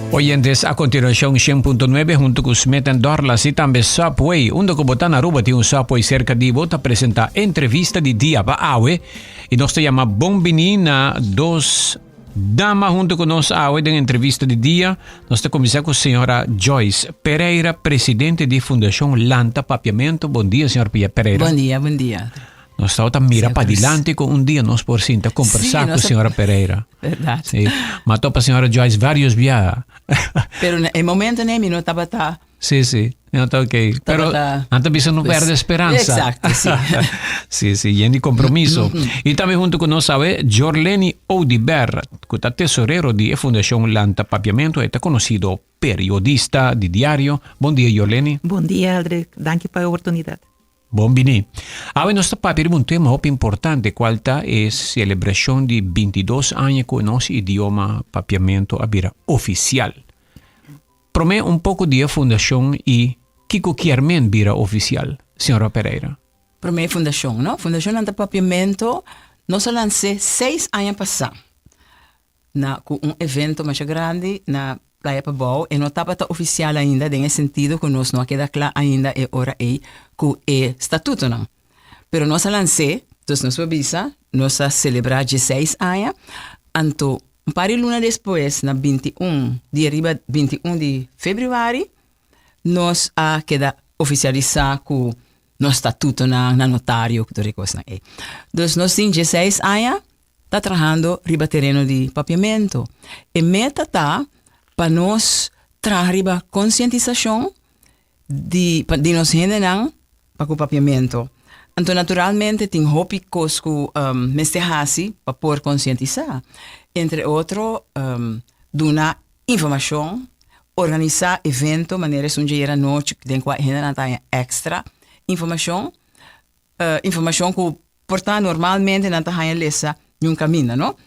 Oyentes, a continuacion 100.9 hunto cu Smith Dorlas y tambe Subway. Unda cu bo ta na Aruba tin un Subway cerca di bo ta presenta entrevista di dia pa awe. Y nos ta yama bon bini na dos dama hunto cu nos awe den entrevista di dia. Nos ta cuminsa cu señora Joyce Pereira, presidente di Fundacion Lanta Papiamento. Bon dia, señora Pereira. Bon dia, bon dia. Nos tabata mira pa dilanti cu un dia nos por sinta conversa cu señora Pereira. Verdad. Sí. Ma topa señora Joyce varios biaha. Pero e momento ne mi no tabata. Sí, sí. No ta ok. Pero anta bisa no perde esperanza. Exacto, sí. sí, sí, yen di compromiso. Y tambe hunto cu nos sabe Jorleni Oduber, cu ta tesorero di e Fundacion Lanta Papiamento, e ta conocido periodista di diario. Bon dia, Jorleni. Bon dia, Aldrich. Danki pa e oportunidad. Bon bini. Awe nos ta papia riba un tema hopi importante cual ta e celebracion di bintidos aña cu nos idioma Papiamento a bira oficial. Prome un poco di e fundacion y kico kier men bira oficial, señora Pereira? Prome e fundacion, no? Fundacion Lanta Papiamento nos a lanc'e seis aña pasa. Na ku un evento masha grandi na Playa Pabou. E no tabata ofisial ainda den e sentido ku nos no a keda kla ainda e ora ei ku e statutonan. Pero nos a lans'é, dus nos por bisa nos a selebrá dieseis aña, anto un par di luna despues na 21 di riba 21 di febrüari nos a keda ofisialisá ku nos statutonan na notario ku tur e kosnan ei. Dus nos tin dieseis aña ta trahando riba tereno di papiamento. E meta ta pa nos traha riba konsientisashon di di nos hendenan pa ku papiamento. Anto naturalmente tin hopi kos ku mester hasi pa por konsientisá. Entre otro duna informashon, organisá evento manera esun dje anochi den kua e hendenan ta haña èkstra informashon. Informashon ku por ta normalmente nan ta haña lesa niun kaminda no.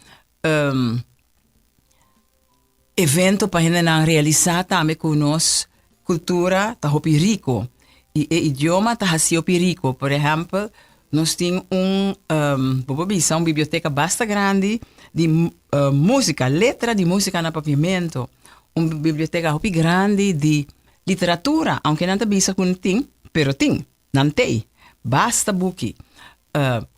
Evento pa hendenan realisá tambe ku nos kultura ta hopi riko i e idioma ta hasi hopi riko. Por ehèmpel nos tin un bo por bisa un biblioteka basta grandi di músika, letra di músika na papiamentu. Un biblioteka hopi grandi di literatura, aunke nan ta bisa ku no tin, pero tin. Nan tei. Basta buki.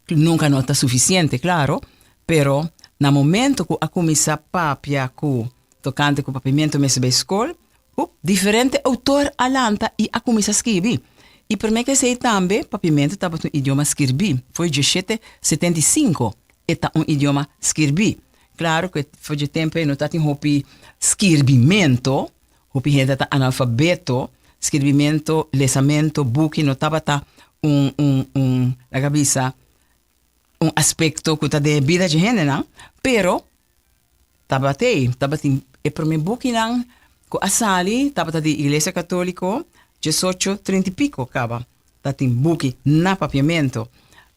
Nunka no ta sufisiente, klaro, pero na momento ku a kuminsá papia ku tokante ku papiamentu mester bai skol, hup, diferente outor a lanta i a kuminsá skibi. I promé ku esei tambe papiamentu tabata un idioma skirbí. For dieshete 75 e ta un idioma skirbí. Klaro ku for dje tempu ei no tatin hopi skirbimento, Hopi hende ta analfabeto, skirbimento, lesamento, buki no tabata un un un laga bisa un aspekto ku ta den e bida dje hendenan, pero tabat'ei, tabatin e promé bukinan ku a sali tabata di Iglesia Katoliko diesocho trinta i piko kaba tatin buki na papiamento.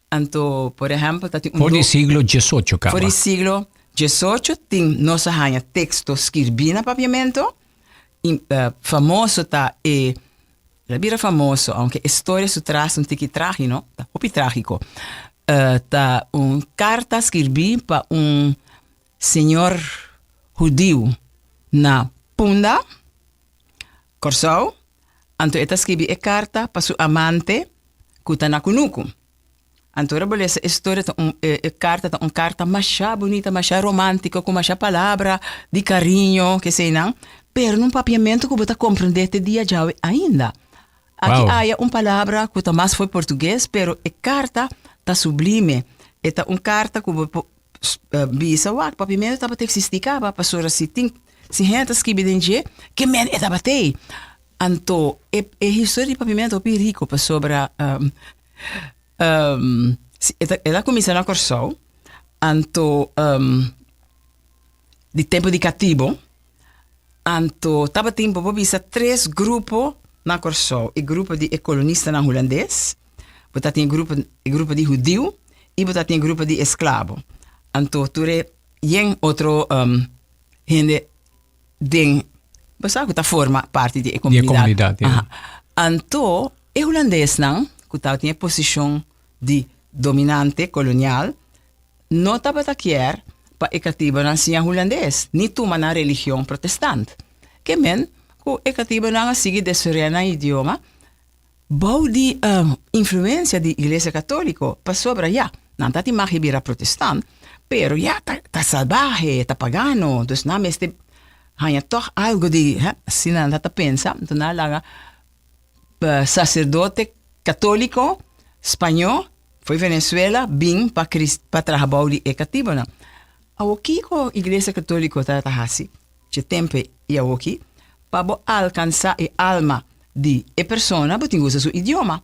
Anto por ehèmpel tatin un For di siglo diesocho kaba. For di siglo diesocho tin nos a haña teksto skirbí na papiamento. I famoso ta e, el a bira famoso, aunke e storia su tras un tiki tragi no, ta hopi trágiko. Ta un karta skirbí pa un señor hudiu na Punda, Kòrsou. Anto e ta skibi e karta pa su amante ku ta na kunuku. Anto ora bo lesa e storia ta un e karta ta un karta masha bunita, masha romántiko ku masha palabra di kariño keseinan, pero na un papiamentu ku bo ta komprendé te dia djawe ainda. Aki aya un palabra ku ta mas for portugues, pero e karta ta sublime. E ta un karta ku bo por bisa wak papiamentu tabata eksistí kaba pasobra si tin si hende ta skibi den dje ke men e tabata ei. Anto e e historia di papiamentu hopi rico pasobra e ta el a kuminsá na Kòrsou anto di tempu di katibo anto tabatin bo por bisa tres grupo na Kòrsou e grupo di e kolonistanan hulandes bo ta tin e grupo e grupo di hudiu i bo ta tin e grupo di esklabo anto tur e yen otro hende den bo sa ku ta forma parti di e Di e komunidat, ja. Aha. Anto e hulandesnan ku tabatin e posishon di dominante kolonial no tabata kier pa e katibonan siña hulandes ni tuma nan religion protestant. Ke men ku e katibunan a sigui desaroyá nan idioma bou di influensia di Iglesia Katóliko, pasobra ya, nan ta tin mag di bira protestant, pero ya ta ta salbahe, ta pagano, dus nan mester haña tòg algu di, hè, asina nan ta pensa, anto nan a laga saserdote katóliko spañó for Venezuela bin pa pa traha bou di e katibunan. Awor kiko Iglesia Katóliko ta hasi dje tempu i awoki? Pa bo alkansá e alma di e persona bo tin ku usa su idioma.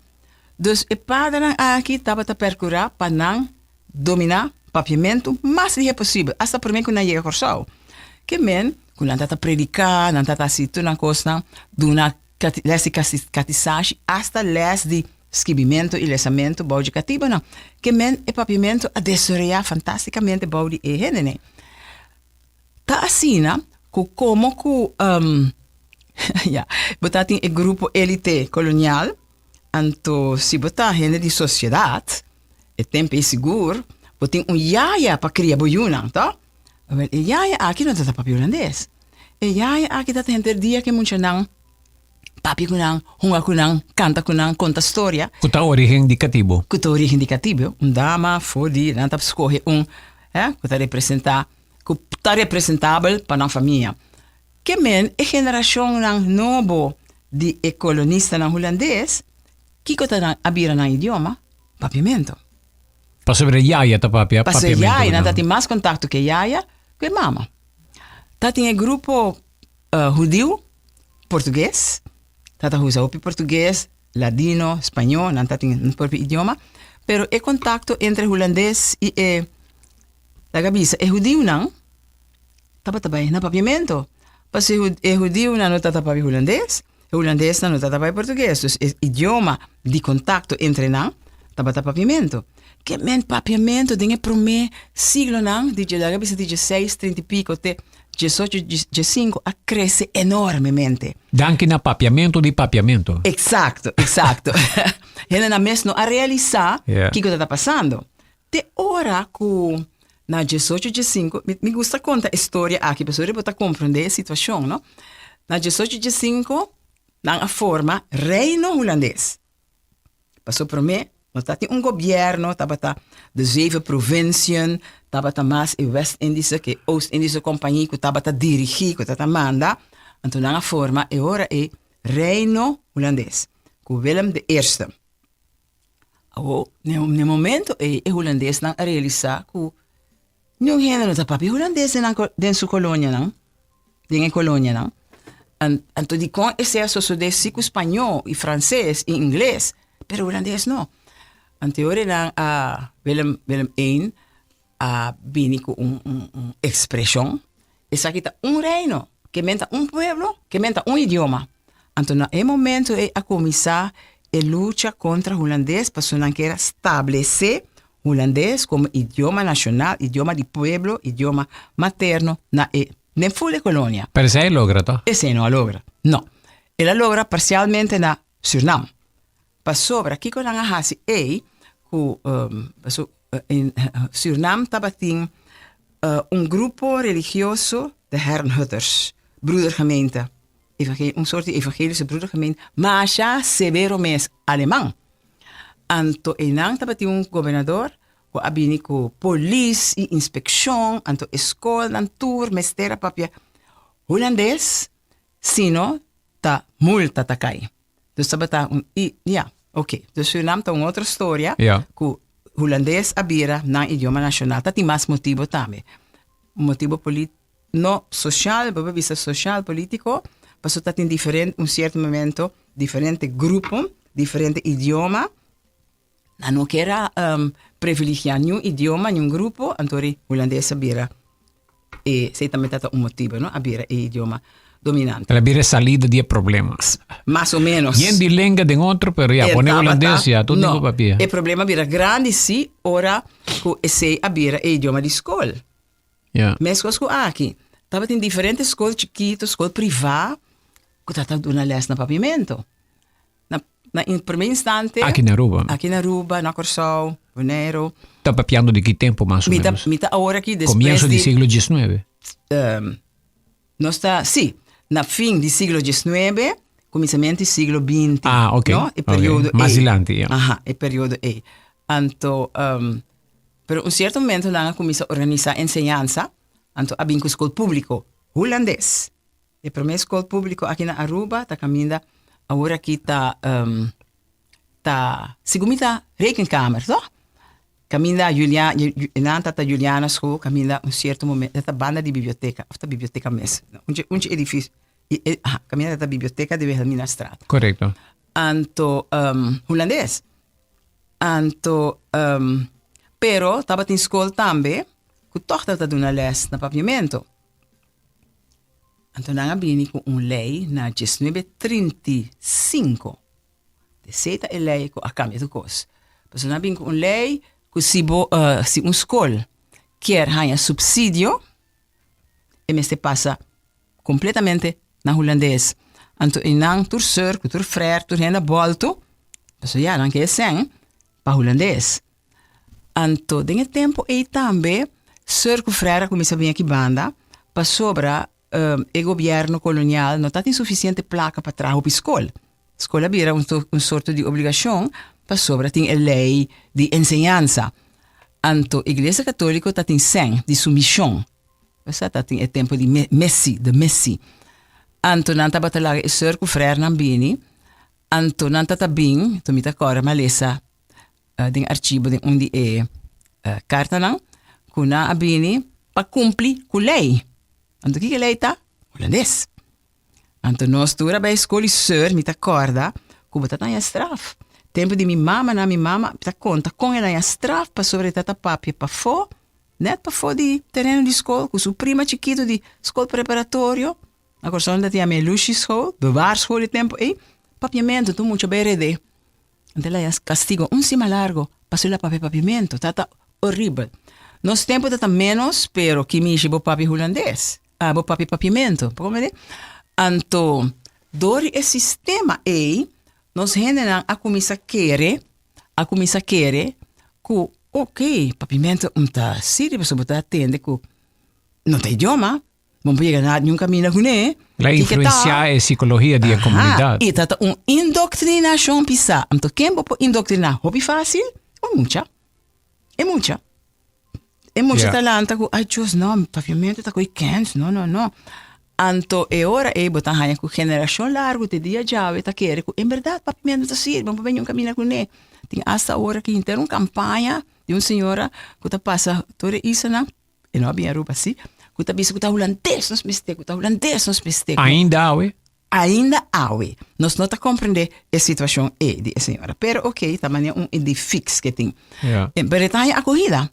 Dus e padernan aki tabata perkurá pa nan dominá papiamentu mas lihé posibel, asta promé ku nan yega Kòrsou. Ke men ku nan tabata prediká, nan tabata hasi tur nan kosnan, duna lès di katisashi, asta lès di skibimentu i lesamentu bou dje katibunan. Ke men e papiamentu a desaroyá fantástikamente bou di e hendenan. Ta asina ku komo ku ya, bo ta tin e grupo élite kolonial, anto si bo ta hende di sosiedat, e tempu ei sigur bo tin un yaya pa kria bo yunan, to? Awel, e yaya aki no ta ta papia hulandes. E yaya aki ta ta henter dia ku e muchanan papia ku nan, hunga ku nan, kanta ku nan, konta storia. Ku ta origen di katibu. Ku ta origen di katibu. Un dama for di nan ta skohe un, hè, ku ta representá, ku ta representabel pa nan famia. Ke men e generashonnan nobo di e kolonistanan hulandes, kiko ta nan a bira nan idioma? Papiamentu. Pasobra e yaya ta papia Pasobra e yaya, nan ta tin mas kontakto ku e yaya ku e mama. Ta tin e grupo hudiu portugues, ta ta usa hopi portugues, ladino, spañó, nan ta tin nan propio idioma, pero e kontakto entre hulandes i e, laga bisa, e hudiunan tabata bai na papiamento, pasobra e hudiunan no tabata papia hulandes, e hulandesnan no tabata papia portugues, dus e idioma di kontakto entre nan tabata papiamento. Ke men papiamento den e promé siglonan di laga bisa di dieseis trinta i piko te diesocho diesinku a krese enormemente. Danki na papiamento di papiamento. Eksakto, eksakto. Hendenan mes no a realisá kiko ta ta pasando. Te ora ku na diesocho diesinku, mi mi gusta konta e storia aki pasobra bo ta komprondé e situashon, no? Na diesocho diesinku nan a forma Reino Hulandes. Pasobra promé no tatin un gobièrnu, tabata de zeven provinciën, tabata mas e West-Indische ku e Oost-Indische Compagnie ku tabata dirigí, ku tabata manda. Anto nan a forma e ora ei Reino Hulandes ku Willem de Eerste. Awor, na e momento ei e hulandesnan a realisá ku niun hende no ta papia hulandes den nan den su kolonianan, den e kolonianan. Anto dikon esei a sosodé si ku spañó i franses i ingles, pero hulandes no? Anto e ora nan a Willem Willem I a bini ku un un un ekspreshon, esaki ta un reino, ke men ta un pueblo, ke men ta un idioma. Anto na e momento ei a kuminsá e lucha kontra hulandes pasobra nan kier a stablesé hulandes komo idioma nashonal, idioma di pueblo, idioma materno na e den ful e kolonia. Pero esei a logra to? Esei no a logra, no. El a logra parsialmente na Sürnam. Pasobra kiko nan a hasi ei ku paso Sürnam tabatin un grupo religioso de Herrnhutters, broedergemeente, un sort di evangelische broedergemeente, masha severo mes, aleman. Anto einan tabatin un gobernador ku a bini ku polis i inspekshon, anto e skolnan tur mester a papia hulandes, sino ta multa ta kai. Dus tabata un i ya, oké. Dus Surinam ta un otro storia Ja. ku hulandes a bira nan idioma nashonal. Ta tin mas motibo tambe. Motibo polit no sosial, bo por bisa sosial polítiko, pasobra ta tin diferente un sierto momento diferente grupo, diferente idioma. Nan no kier a privilegiá niun idioma, niun grupo, anto ri hulandes a bira e esei tambe tabata un motibu, no, a bira e idioma dominante. El a bira e salida di e problema. Mas o ménos. Yen di lenga den otro, pero ya, E pone tabata, hulandes ya, tur no, tin ku papia. e problema a bira grandi sí ora ku esei a bira e idioma di skol. Ya. Meskos ku aki, tabatin diferente skol chikitu, skol privá, ku tabata duna lès na papiamentu. Na, na in promé instante. Aki na Aruba. Aki na Aruba, na Kòrsou, Boneiru. Ta papiando di ki tempu mas o Mi ta, menos? mi ta awor aki despues Komienso di di siglo diesnuebe. Nos ta, sí. Na fin di siglo diesnuebe, kuminsamentu di siglo binti. Ah, ok. No? E periodo okay. Mas ei. dilanti, ja. Aha, e periodo ei. Anto, um, pero un cierto momento nan a kuminsá organisá enseñansa, anto a bin ku skol públiko hulandes. E promé skol públiko aki na Aruba ta kaminda awor aki ta um, ta, segun mi ta rekenkamer, toch? Kaminda Julia, nan ta ta Juliana School, kaminda un cierto momento, ta banda di biblioteca, of ta biblioteca mes, un un edificio, aha, kaminda ta biblioteca di Wilhelminastraat. Correcto. Anto, um, hulandes. Anto, um, pero tabatin skol tambe ku tòg tabata duna lès na papiamento. Anto nan a bini ku un lei na diesnuebe 35. Esei ta e lei ku a kambia tur kos. Pasobra nan a bini ku un lei ku si bo si un skol kier haña supsidio e mester pasa kompletamente na hulandes. Anto einan tur sùr ku tur frèr tur hende a bòltu pasobra ya nan ke e sèn pa hulandes. Anto den e tempu ei tambe sùr ku frèr a kuminsá bini aki banda pasobra e gobièrnu kolonial no tatin sufisiente plaka pa traha hopi skol. Skol a bira un un sorto di obligashon pasobra tin e lei di enseñansa. Anto Iglesia Katoliko tatin sèn di su mishon. Osea tatin e tempu di mesi, de mesi. Anto nan tabata laga e sùr ku frèrnan bini, anto nan tata bin, anto mi ta kòrda mi a lesa den archivo den un di e kartanan ku nan a bini pa kumpli ku lei. Anto kiko e lei ta? Hulandes. Anto nos tur a bai skol i sùr mi ta kòrda ku bo ta haña straf. Tempu di mi mamanan mi mama ta konta kon el haña straf pasobra e ta papia pafó, nèt pafó di tereno di skol ku su prima chikitu di skol preparatorio. Na Kòrsou nan ta yama e Lushieschool, bewaarschool e tempu ei. Papiamentu tur mucha bai red'é. Anto el a castigo un sima largo pasobra el a papia papiamento. Tabata horibel. Nos tempo tabata menos, pero ki mishi bo papia hulandes, ah bo papia papiamento. Bo comprende? Anto dor di e sistema ey nos hendenan a cuminsa kere, a cuminsa kere cu ok, papiamento un ta sirbi pasobra bo ta tende cu no ta idioma. Bo por yega na niun kaminda kuné. La influensiá e sikologia di e komunidat. I ta ta un indoktrinashon pisá. Anto ken bo por indoktriná hopi fásil? Un mucha. E mucha. E mucha ta lanta ku, ai Dios, no, papiamentu ta ko'i kèns, no, no, no. Anto e ora ei bo ta haña ku generashon largu te dia djawe ta kere ku en bèrdat papiamentu ta sirbi, bo por bai niun kaminda kuné. Tin asta ora ki henter un kampaña di un señora ku ta pasa tur e islanan. E no a bin Aruba si. Ku ta bisa ku ta hulandes nos mester, ku ta hulandes nos mester. Ainda awe? Ainda awe. Nos no ta komprendé e situashon ei di e señora. Pero oké, ta manera un idee fix ke tin. Ja. Pero e ta haña akohida.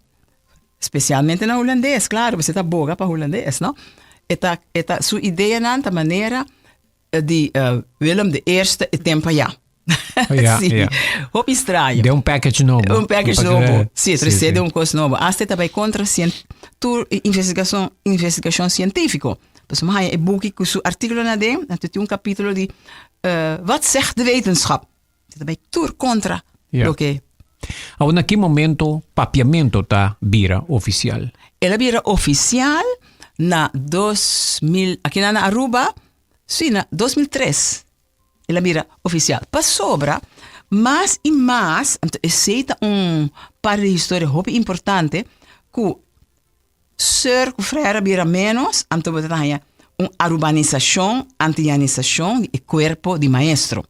Spesialmente na hulandes, klaro, pasobra e ta boga pa hulandes, no? E ta, e ta, su ideanan ta manera di Willem de Eerste e tempo allá. Ja, sí. ja. Hopi straño. De un package nobo. Un package nobo. Sí, sí, sí. de un cos nobo. Hasta ta bay contra cien, tur investigacion, investigacion científico. Dus ma e boek ku su artículo na den, en tu un capítulo di uh, wat zegt de wetenschap? Ta bay tur contra Ja. loke Awor na ki momento papiamento ta bira oficial? El a bira oficial na 2000, aki na Aruba, sí, na 2003 el a bira oficial. Pasobra mas y mas, anto esey ta un parte di historia hopi importante, cu seur cu frère a bira menos, anto bo ta haña un arubanisacion, antianisacion di e cuerpo di maestro.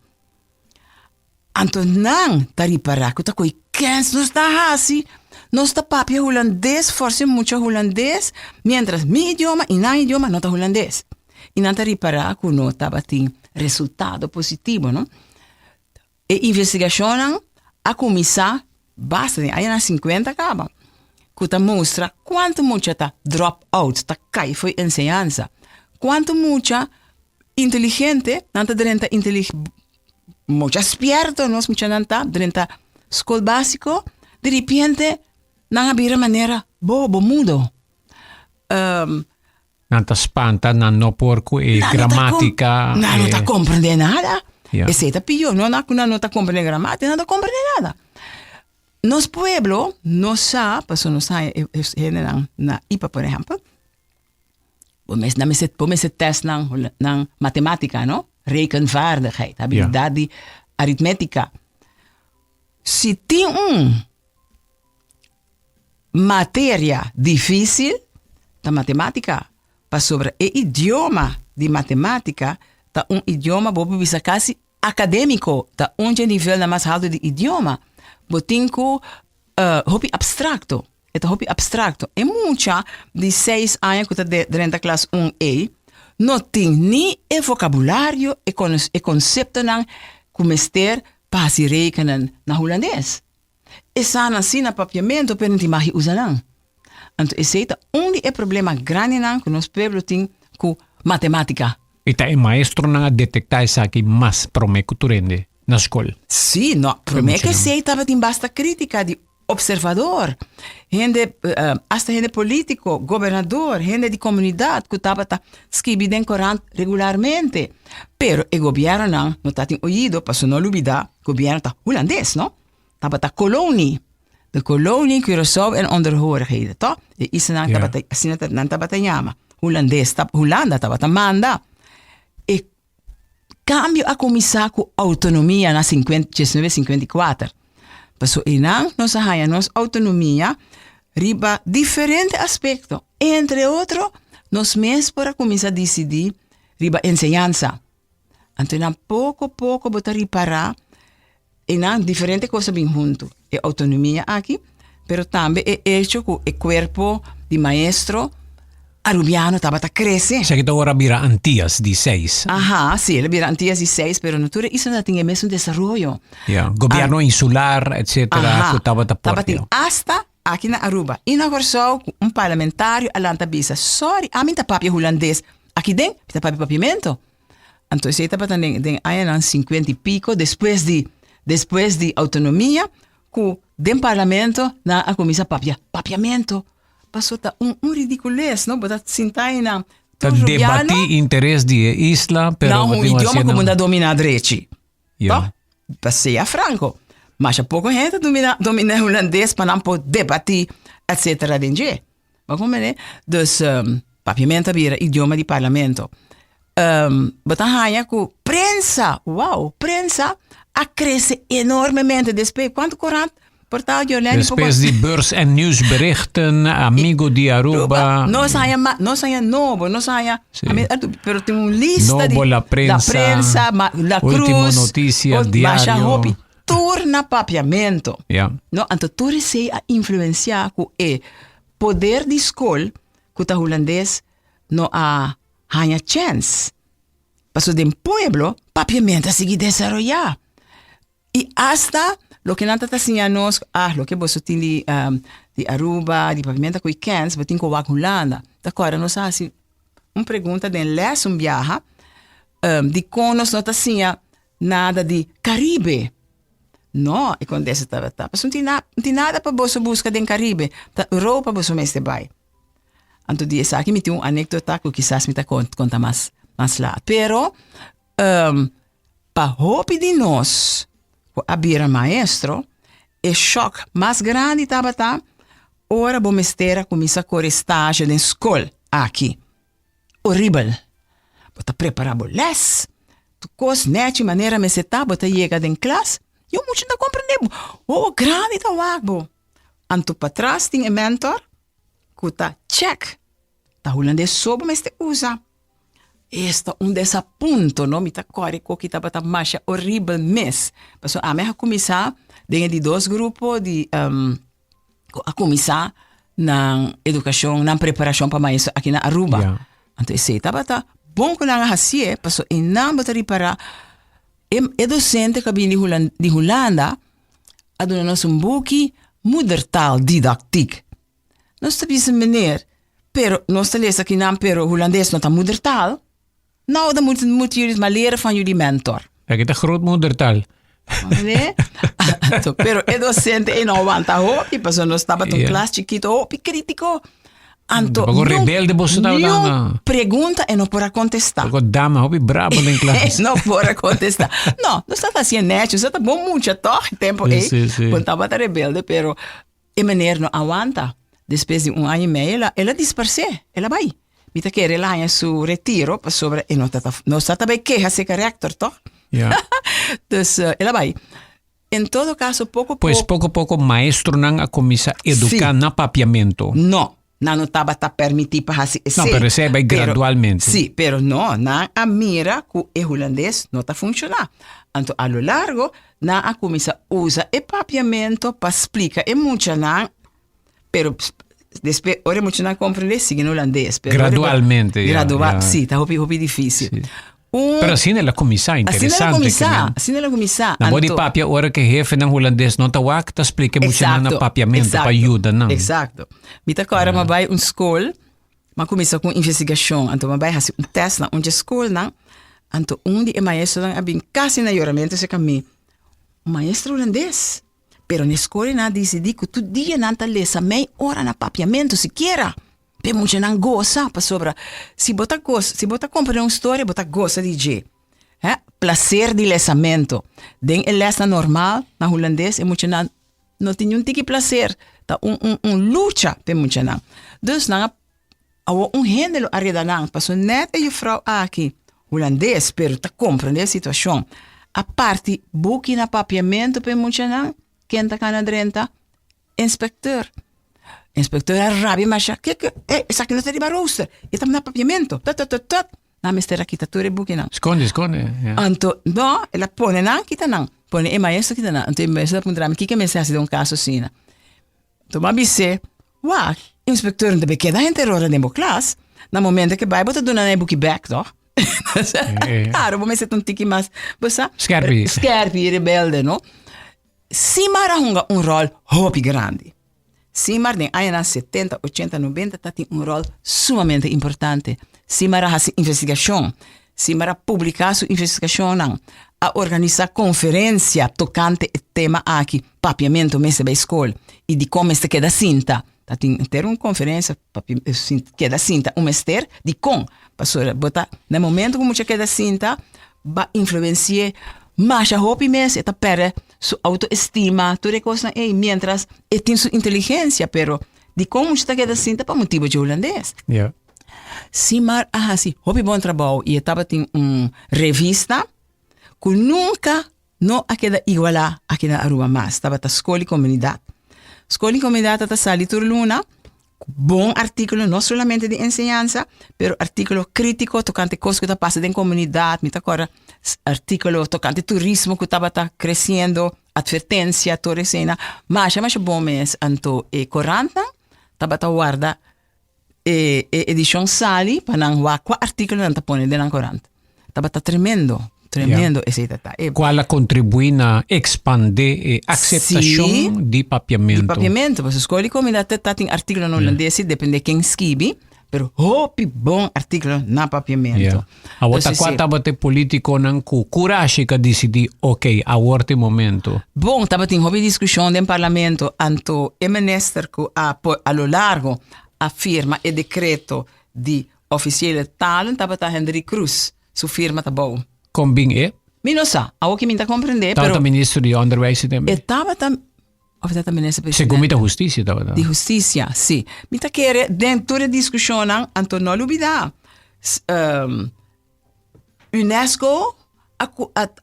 Anto nan ta ripará ku ta koe kens nos ta hasi, nos ta papia hulandes, forsa mucha hulandes, miéntras mi idioma i nan idioma no ta hulandes. I nan ta ripará ku no tabatin resultado positivo, no. E investigashonnan a kuminsá basta den añanan sinkuenta kaba, ku ta mustra kuantu mucha ta drop out, ta kai fo'i enseñansa, kuantu mucha inteligente nan ta drenta intelig. Mucha spierto nos muchanan ta drenta skol básiko, di ripiente nan a bira manera bobo, mudo. Nan ta spanta, nan no por ku e gramátika. Nan no ta komprendé nada. Esei ta pió, no ku nan no ta komprendé gramátika, nan no ta komprendé nada. Nos pueblo no sa, pasobra nos haña e hendenan na ipa por ehèmpel. Bo mes, nan mester, bo mester test nan, nan matematica, no? Rekenvaardigheid, habilidad di aritmetica. Si tin un materia dificil, ta matematica. Pasobra e idioma di matematica ta un idioma, bo por bisa casi academico, ta un dje nivelnan mas halto di idioma. Bo tin cu hopi abstracto. E ta hopi abstracto. E mucha di seis aña cu ta drenta klas un ei no tin ni e vocabulario, e e conceptonan cu mester pa haci rekenen na Hulandes. E sa nan si na Papiamento pero no tin magi usa nan. Anto esei ta un di e problema grandinan cu nos pueblo tin cu matematica. I ta e maestronan a detecta esaki mas prome cu tur hende na scol. Si, no, prome cu esei tabatin basta critica di observador, hende, hasta hende politico, gobernador, hende di comunidad cu tabata skibi den corant regularmente. Pero e gobiernonan no tatin oido, pasobra no lubida, gobierno ta Hulandes, no? Tabata kolonie. De kolonie Curaçao en onderhorigheden, toch? E islanan tabata, asina nan tabata yama. Hulandes, Hulanda tabata manda. E Cambio a cuminsa cu autonomia na 1954. Paso einan nos a haya nos autonomia riba diferente aspecto. Entre otro, nos mes por a cuminsa dicidi riba enseñansa. Anto einan poco poco bo ta ripara einan diferente cos a bin hunto. E autonomia aki, pero tambe e hecho cu e cuerpo di maestro Arubiano tabata crece. Esaki ta ora bira Antillas di seis. Aha, si, el a bira Antillas di seis, pero no tur e islanan tin e mesun desaroyo. Ja, gobierno insular, etcetera, cu tabata por. Tabatin hasta aki na Aruba y na Corsou cu un parlamentario a lanta bisa, sorry, ami ta papia Hulandes, aki den mi ta papia Papiamento. Anto esei tabata den den añanan cincuenta y pico despues di despues di autonomia cu den parlamento nan a cuminsa papia Papiamento. Paso ta un un ridicules no bo ta sinta einan Ta tur rubiano debati interes di e isla pero na bo un tin idioma haciendo cu bo ta domina drechi. Ja. Toch? Pa sea franco. Masha poco hende ta domina domina hulandes pa nan por debati etcetera den dje. Bo comprende? Dus papiamento a bira idioma di parlamento. Bo ta haña ku prensa, wow, prensa a krese enormemente despues. Kuantu korant por ta Jorleni? Despues di Beurs en Nieuwsberichten, Amigo di Aruba. Nos haña ma, nos haña Nobo, nos haña, Sí. a mi, pero tin un lista di Nobo, La Prensa, La Prensa, ma, La Ultimo Cruz, Noticia, Masha Diario. Hopi, tur na papiamento. Ja. No, anto tur esei a influencia ku e poder di skol ku ta hulandes no a haña chèns. Pasobra den pueblo papiamentu a sigui desaroyá. I asta loke nan ta ta siña nos, ah loke boso tin di di Aruba, di papiamentu ku i kèns, bo tin ku wak Hulanda. Ta kòrda nos a hasi un pregunta den lès un biaha, dikon nos no ta siña nada di Karibe? No, e kontesta tabata, pasobra no tin na, no tin nada pa boso buska den Karibe, ta Europa boso mester bai. Anto di esaki mi tin un anekdota ku kisas mi ta konta mas mas laat. Pero pa hopi di nos ku a bira maestro, e shòk mas grandi tabata ora bo mester a kuminsá kore stage den skol aki. Horibel! Bo ta prepará bo lès, tur kos nèchi manera mester ta, bo ta yega den klas, yu mucha no ta komprendé bo. Wowo grandi ta wak bo. Anto patras tin e mentor ku ta check ta hulandes so bo mester usa. Esta un desapunto no, mi ta kòrda ku ki tabata masha horibel mes. Pasobra ami a kuminsá den e di dos grupo di ku a kuminsá nan edukashon, nan preparashon pa maestro aki na Aruba. Anto esei tabata bon ku nan a hasié, pasobra einan bo ta ripará e dosente ku a bini di Hulanda a duna nos un buki Moedertaaldidactiek. Nos ta bisa meneer, pero nos ta lesa kinan pero Hulandes no ta moedertaal. Nou, dan moeten, moeten jullie het maar leren van jullie mentor. Kijk, het is grootmoedertaal. Nee? Pero e docente e no wanta hopi, pasobra nos tabata un klas chikito hopi kritiko. Anto, Tampoco rebelde boso tabata, niun no. pregunta e no por a contesta. Tampoco dama hopi bravo den klas. E no por a contesta. No, nos tabata haciendo necho, nos tabata bon mucha toch, tempo Sí, ei. sí, sí. Bon tabata rebelde, pero e meneer no a wanta. Despues di un aña y medio, el a, el a disparsé, el a bai. Mi ta kere el a haña su retiro pasobra e no ta no sa ta bai keha serka rector tòg? Ja. Dus el a bai. En todo caso poco Pues poco poco maestronan a cuminsa educa na papiamento. No, nan no tabata permiti pa haci esey. No, pero esey bai gradualmente. Si, pero no, nan a mira cu e Hulandes no ta funciona. Anto a lo largo nan a cuminsa usa e papiamento pa splica e muchanan, pero despues ora e muchanan comprende sigui na Hulandes. Pero ora Gradualmente, ya, Gradua, ya. si, ta hopi hopi dificil. Si. Un Pero asina el a kuminsá, Asina el a interesante. kuminsá, asina el a kuminsá. Na bo di Anto- papia ora ku hefenan hulandes no ta wak, ta splika e muchanan na Exacto, papiamentu pa exacto, yuda nan. Exacto. Mi ta kòrda mi a bai un skol, mi a kuminsá ku un investigashon, anto mi a bai hasi un tèst na un dje skolnan, anto un di e maestronan a bin kasi na yoramentu serka mi, un maestro hulandes, pero na e skol nan a disidí ku tur dia nan ta lesa mei ora na papiamentu sikiera. P'e muchanan gosa, pasobra si bo ta gosa, si bo ta komprendé un storia, bo ta gosa di dje. Hè, plaser di lesamento. Den e lèsnan normal na hulandes e muchanan no tin niun tiki plaser, ta un un un lucha p'e muchanan. Dus nan a awor un hende lo a reda nan, pasobra nèt e jufrou aki, hulandes, pero ta komprendé e situashon, a parti buki na papiamentu p'e muchanan, ken ta kana drenta? Inspecteur. Inspecteur a rabia masha. Ke ke? Eh, esaki no ta riba rooster. E ta na papiamento. Tut, tut, tut, tut. Nan mester a kita tur e bukinan. Skonde, skonde. Ja. Anto, no, el a pone nan, kita nan. Pone e maestro kita nan. Anto e maestro a puntra mi, kiko mester hasi den un kaso asina? Anto mi a bis'é, wak, inspecteur no ta bay keda henter ora den bo klas. Na momento ke bay bo ta duna nan e buki bek, toch? Claro, bo mester ta un tiki mas, bo sa? Skerpi. Skerpi i rebelde, no? Simar a hunga un ròl hopi grandi. Simar den añanan setenta, ochenta, nobenta ta tin un ròl sumamente importante. Simar a hasi investigashon. Simar a publiká su investigashonnan, a organisá konferensia tokante e tema aki, Papiamentu mester bai skol i dikon mester keda sinta. Ta tin henter un konferensia papia keda sinta un mester dikon. Pasobra bo ta na e momento ku mucha keda sinta ba influensi'é masha hopi mes, e ta pèrdè su autoestima, tur e kosnan ei, mientras e tin su inteligensia, pero dikon mucha ta keda sinta pa motibu dje hulandes. Ja. Simar a hasi hopi bon trabou i e tabatin un revista ku nunka no a keda igualá aki na Aruba mas, tabata Skol i Komunidat. Skol i Komunidat ta sali tur luna ku bon artíkulo, no solamente di enseñansa, pero artíkulo krítiko tokante kos ku ta pasa den komunidat. Mi ta kòrda artíkulo tokante turismo ku tabata kresiendo, atvertensia, tur esei. Masha masha bon mes. Anto e korantnan tabata warda e e edishon sali pa nan wak kua artíkulo nan ta pone den nan korant. Tabata tremendo, tremendo esei ta ta. E Kual a kontribuí na ekspandé e akseptashon di papiamentu. Di papiamentu, pasobra skol di komunidat ta ta tin artíkulonan hulandes si, depende ken skibi, pero hopi bon artíkulo na papiamentu. Ja. Awor ta kua tabata e politikonan ku kurashi ka disidí, ok, awor ta e momento. Bon, tabatin hopi diskushon den parlamento, anto e minister ku a por a lo largo a firma e dekreto di ofisiele talen tabata Hendrik Croes, su firma ta bou. Kon bin e? Mi no sa, awor ki mi ta komprendé, pero. Tabata minister di onderwijs tambe? E tabata, of tabata minister presidente? Segun mi ta hustisia tabata. Di hustisia, si. Mi ta kere den tur e diskushonnan, anto no lubida, UNESCO a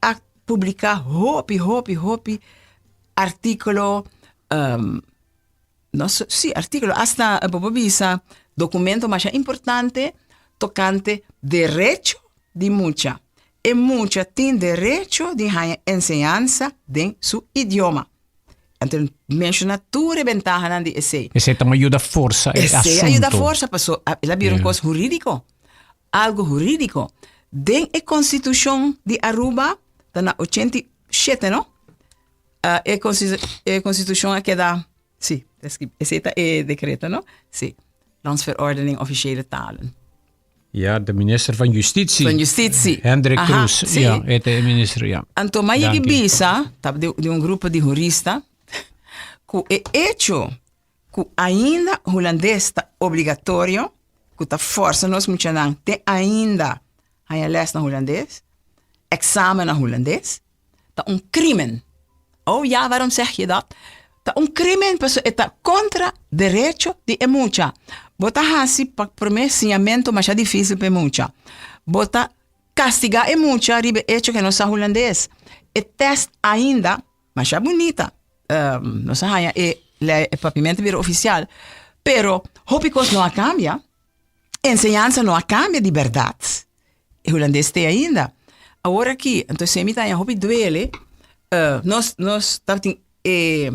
a publiká hopi, hopi, hopi artíkulo, No so, sí, artíkulo, asta bo por bisa dokumento masha importante tokante derecho di mucha. E mucha tin derecho di haña enseñansa den su idioma. Anto menshoná tur e bentahanan di esei. Esei ta yuda forsa e asunto. Esei a yuda forsa paso el a bira un kos hurídiko, algo hurídiko. Den e konstitushon di Aruba ta na 87, no? E e constitucion a keda, si, esei ta e decreto, no? Si, Landsverordening Officiële Talen. Ja, de minister van Justitie. Van Justitie. Hendrik Aha, Kroes, si. ja, e ta e minister, ja. Anto m'a yegi Danki. bisa, ta di, di un grupo di hurista, ku e echo ku ainda hulandes ta obligatorio, ku ta forsa nos muchanan te ainda haña les na hulandes, eksamen na hulandes, Ta un crimen. Oh ja, waarom zeg je dat? Ta un crimen pasobra e ta contra derecho di e mucha. Bo ta hasi pa promé siñamentu masha difísil pa e mucha. Bo ta kastigá e mucha riba e echo ku e no sa hulandes. E tèst ainda masha bunita, nos a haña e lei e papiamentu bira ofisial, pero hopi kos no a kambia, enseñansa no a kambia di bèrdat, e hulandes te ainda. Awor aki, anto esei mi ta haña hopi duele, nos nos tabatin e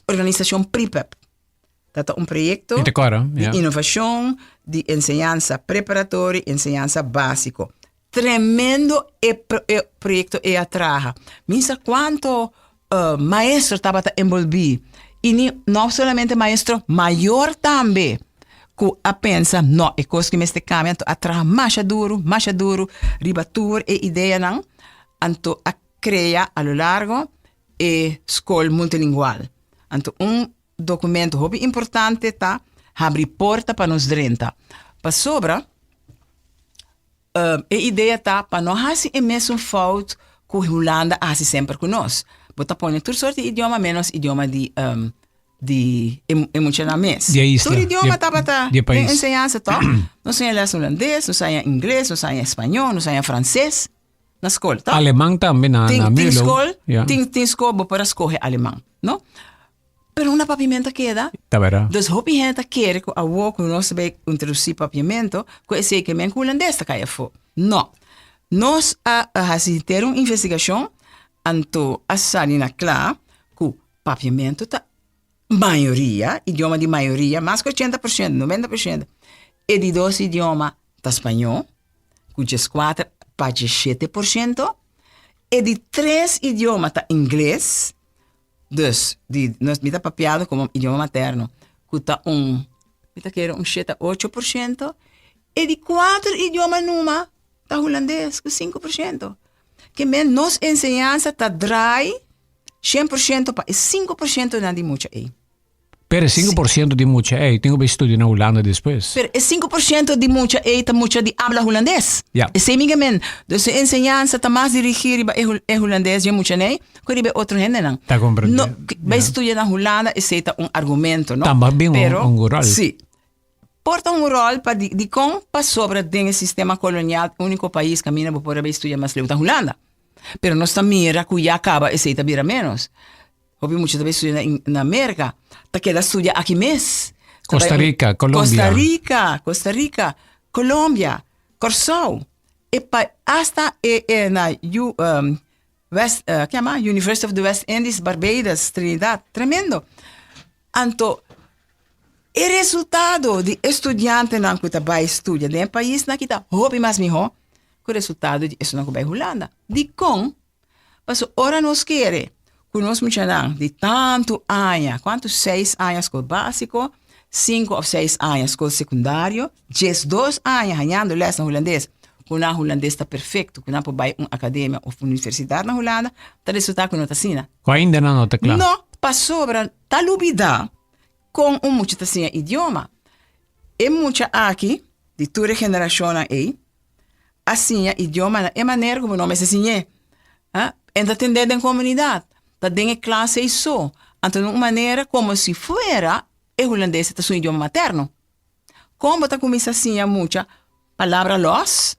organisashon Pripep. Ta ta un proyekto Mi ta kòrda, di ja. inovashon di enseñansa preparatorio, enseñansa básiko. Tremendo e pro- e proyekto ei a traha. Mi sa kuanto eh, maestro tabata enbolbí. I ni no solamente maestro, mayor tambe ku a pensa, no, e kos ki mester kambia, anto a traha masha duru, masha duru riba tur e ideanan, anto a krea a lo largo e skol multilingual. Anto un documento hopi importante ta habri porta pa nos drenta. Pasobra e idea ta pa no hasi e mesun fout ku Hulanda a hasi semper ku nos. Bo ta pone tur soort di idioma menos idioma di di e muchanan mes. Di e isla. Tur idioma tabata Di e den pais. enseñansa tòg? Nos haña les hulandes, nos haña ingles, nos haña spañó, nos haña franses. Na skol, ta? Aleman tambe na, Tin, na tin Milo. skol, Ja. tin, tin skol bo por a skohe aleman, no? Pero una papiamento a keda. Ta berdad. Dus hopi hende ta kere ku awor ku nos ta bay introdusí papiamento, ku esei ke men ku hulandes ta kai afó. No. Nos a hasi henter un investigashon, anto a sali na kla ku papiamento ta mayoria, idioma di mayoria, mas ku 80%, 90%. E di dos idioma ta spañó, ku 14 pa 17%. E di tres idioma ta ingles, dus di nos mi ta papiando komo idioma materno, ku ta un, mi ta kere un shete 8%. E di kuater idioma numa ta hulandes, ku 5%. Ke men nos enseñansa ta draai 100% pa e 5% nan di mucha ei. Pero e 5% di mucha ei tin ku bai studia na Hulanda despues. Pero e 5% di mucha ei ta mucha di abla hulandes. Ja. Esei mi ke men. Dus e enseñansa ta mas dirigí riba e e hulandes di e muchanan ku riba e otro hendenan. Ta komprendé. No, bai Ja. studia na Hulanda esei ta un argumento, no? Tamba bin un Pero, un ròl. Si. Por ta un ròl pa di dikon pasobra den e sistema kolonial úniko pais kaminda bo por a bai studia mas leu ta Hulanda. Pero nos ta mira ku ya kaba esei ta bira ménos. Hopi mucha ta bai studia na na Merka, ta keda studia aki mes. Ta bai Costa un Rica, Colombia. Costa Rica, Costa Rica, Colombia, Kòrsou, e pa asta e e na U West ke yama University of the West Indies, Barbados, Trinidad, tremendo. Anto e resultado di e studiantenan ku ta bai studia den e paisnan aki ta hopi mas mihó ku resultado di esunnan ku bai Hulanda. Dikon? Pasobra ora nos kere ku nos muchanan di tantu aña, kuantu seis aña skol básiko, sinku òf seis aña skol sekundario, 12 aña hañando lès na hulandes, ku nan hulandes ta perfekto, ku nan por bai un akademia òf universidat na Hulanda, ta resultá ku no ta asina. Ku ainda nan no ta kla. No, pasobra ta lubidá kon un mucha ta siña idioma. E mucha aki, di tur e generashonnan ei, a siña idioma na e manera ku bo no mester siñ'é. Ha? E ta tendé den komunidat, ta den e klas ei so. Anto na un manera komo si fuera e hulandes ta su idioma materno. Kon bo ta kuminsá siña mucha palabra lòs?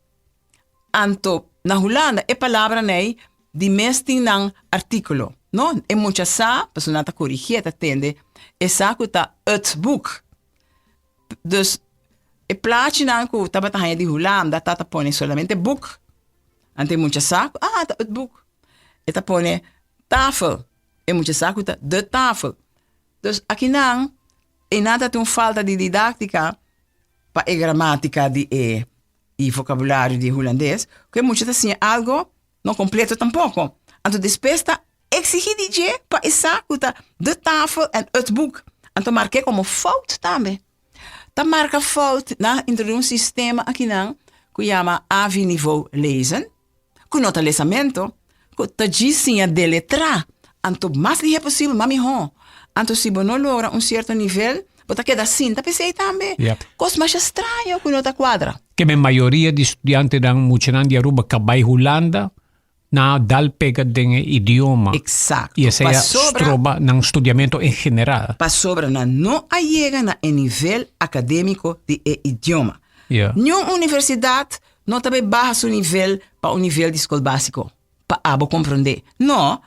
Anto na Hulanda e palabranan ei di mes tin nan artíkulo, no? E mucha sa, pasobra nan ta korigié, ta tende, e sa ku ta het boek. Dus e plachinan ku tabata haña di Hulanda ta ta pone solamente boek. Anto e mucha sa ku ah ta het boek. E ta pone tafel, e mucha sa ku ta de tafel. Dus akinan e nan ta tin un falta di didáktika pa e gramátika di e i vocabulario di hulandes, ku e mucha ta siña algo no kompleto tampoko. Anto despues ta eksigí di dje pa e sa ku ta de tafel en het boek. Anto mark'é komo fout tambe. Ta marka fout, nan a introdusí un sistema akinan ku yama AVI-niveau lezen, ku no ta lesamento, ku ta djis siña deletrá. Anto mas lihé posibel, mas mihó. Anto si bo no logra un sierto nivel, bo ta keda sinta p'esei tambe. Yep. Kos masha straño ku no ta kuadra. Ke men mayoria di studiantenan, muchanan di Aruba ka bai Hulanda, Nan a dal pega den e idioma. Exacto. Y esei a Pasobra- stroba nan studiamento en general. Pasobra nan no a yega na e nivel academico di e idioma. Ja. Niun universidad no ta bay baha su nivel pa un nivel di scol basico, pa abo comprende. No,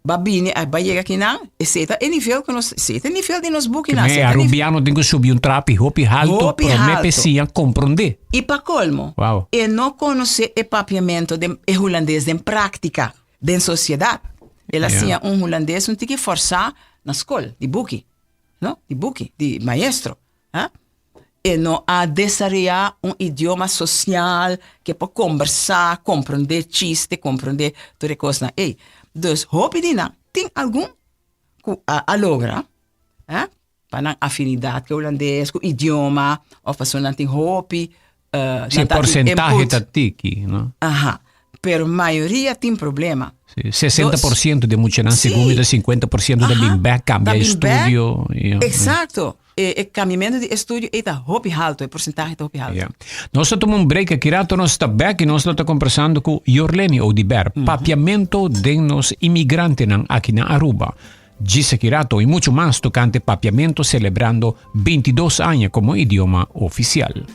Ba bini a ba yega kinan, esei ta e nivel ku nos, esei ta e nivel di nos bukinan. Me esei ta e nivel- Arubiano tin ku subi un trapi hopi halto Hopi promé halto. pe siña komprondé. I pa kolmo, Wow. e no konosé e papiamento den e hulandes den práktika, den sosiedat. El a Ja. siña un hulandes un tiki fòrsá na skol, di buki, no? Di buki, di maestro. Ha? E no a desaroyá un idioma sosial ke por kombersá, komprondé chiste, komprondé tur e kosnan ei. Dus hopi di nan tin algun ku a a logra, ha, pa nan afinidat ku e hulandes, ku idioma, òf pasobra nan tin hopi Si e nan ta tin porsentahe input. ta tiki, no? Aha, pero mayoria tin problema. Si, 60% di muchanan, segun mi ta 50% ta bin bek cambia Ta bin bek. estudio. Ja. Exacto. E, e cambiamento di estudio ei ta hopi halto, e porcentahe ta hopi halto. Ja. Nos ta tuma un break aki rato, nos ta bek y nos lo ta conversando cu Yorleni Oduber, papiamento den nos inmigrantenan aki na Aruba. Djis aki rato y mucho mas tocante papiamento celebrando 22 aña como idioma oficial.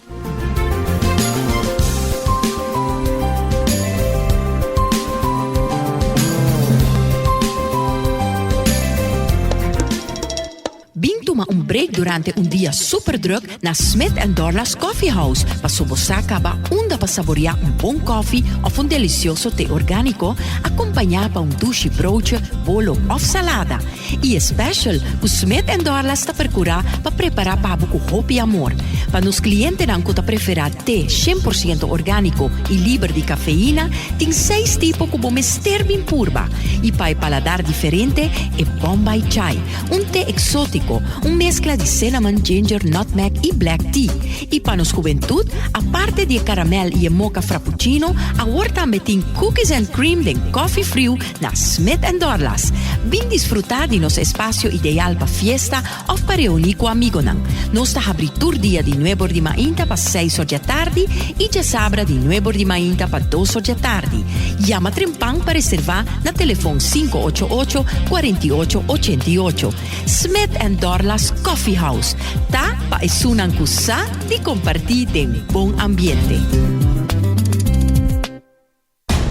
Bin tuma un break durante un dia super druk na Smith and Dorlas Coffee House paso bo sa caba unda pa saborea un bon koffie of un delicioso te organico acompaña pa un dushi broodje, bolo of salada. Y e special cu Smith and Dorlas ta percura pa prepara pa bo cu hopi amor. Pa nos clientenan cu ta prefera te 100% organico y liber di cafeína, tin seis tipo cu bo mester bin purba. Y pa e paladar diferente, e Bombay Chai, un te exotico, un mezcla di cinnamon, ginger, nutmeg y black tea. Y pa nos hubentud, aparte di e caramel y e mocha frappuccino, awor tambe tin cookies and cream den coffee friu na Smith and Dorlas. Bin disfruta di nos espacio ideal pa fiesta of pa reuni cu amigonan. Nos ta habri tur dia di nuebor di mainta pa seis or djatardi y djasabra di nuebor di mainta pa dos or djatardi. Yama trempan pa reserva na telefon 588 48 88. Smith and Dorlas Coffee House ta pa esunnan cu sa di comparti den bon ambiente.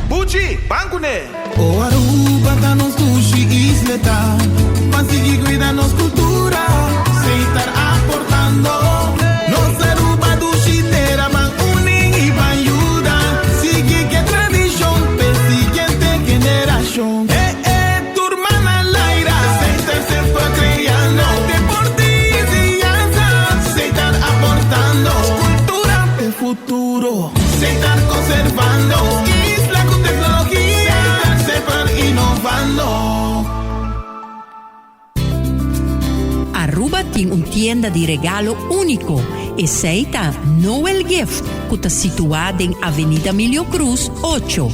Buchi, ban kuné! O Aruba ta nos dushi isleta, Ban sigui cuida nos cultura, Setar aportando. Nos Aruba dushi tera, Ban uni y ban yuda, Sigui ke tradicion p'e siguiente generacion. Eh eh, tur man al aire, Setar semper creando, Deporte y enseñanza, Setar aportando. Cultura p'e futuro. Setar conservando. Isla cu tecnologia. Setar semper innovando. Aruba tin un tienda di regalo unico, esey ta Noel Gift cu ta situa den Avenida Milio Cruz ocho.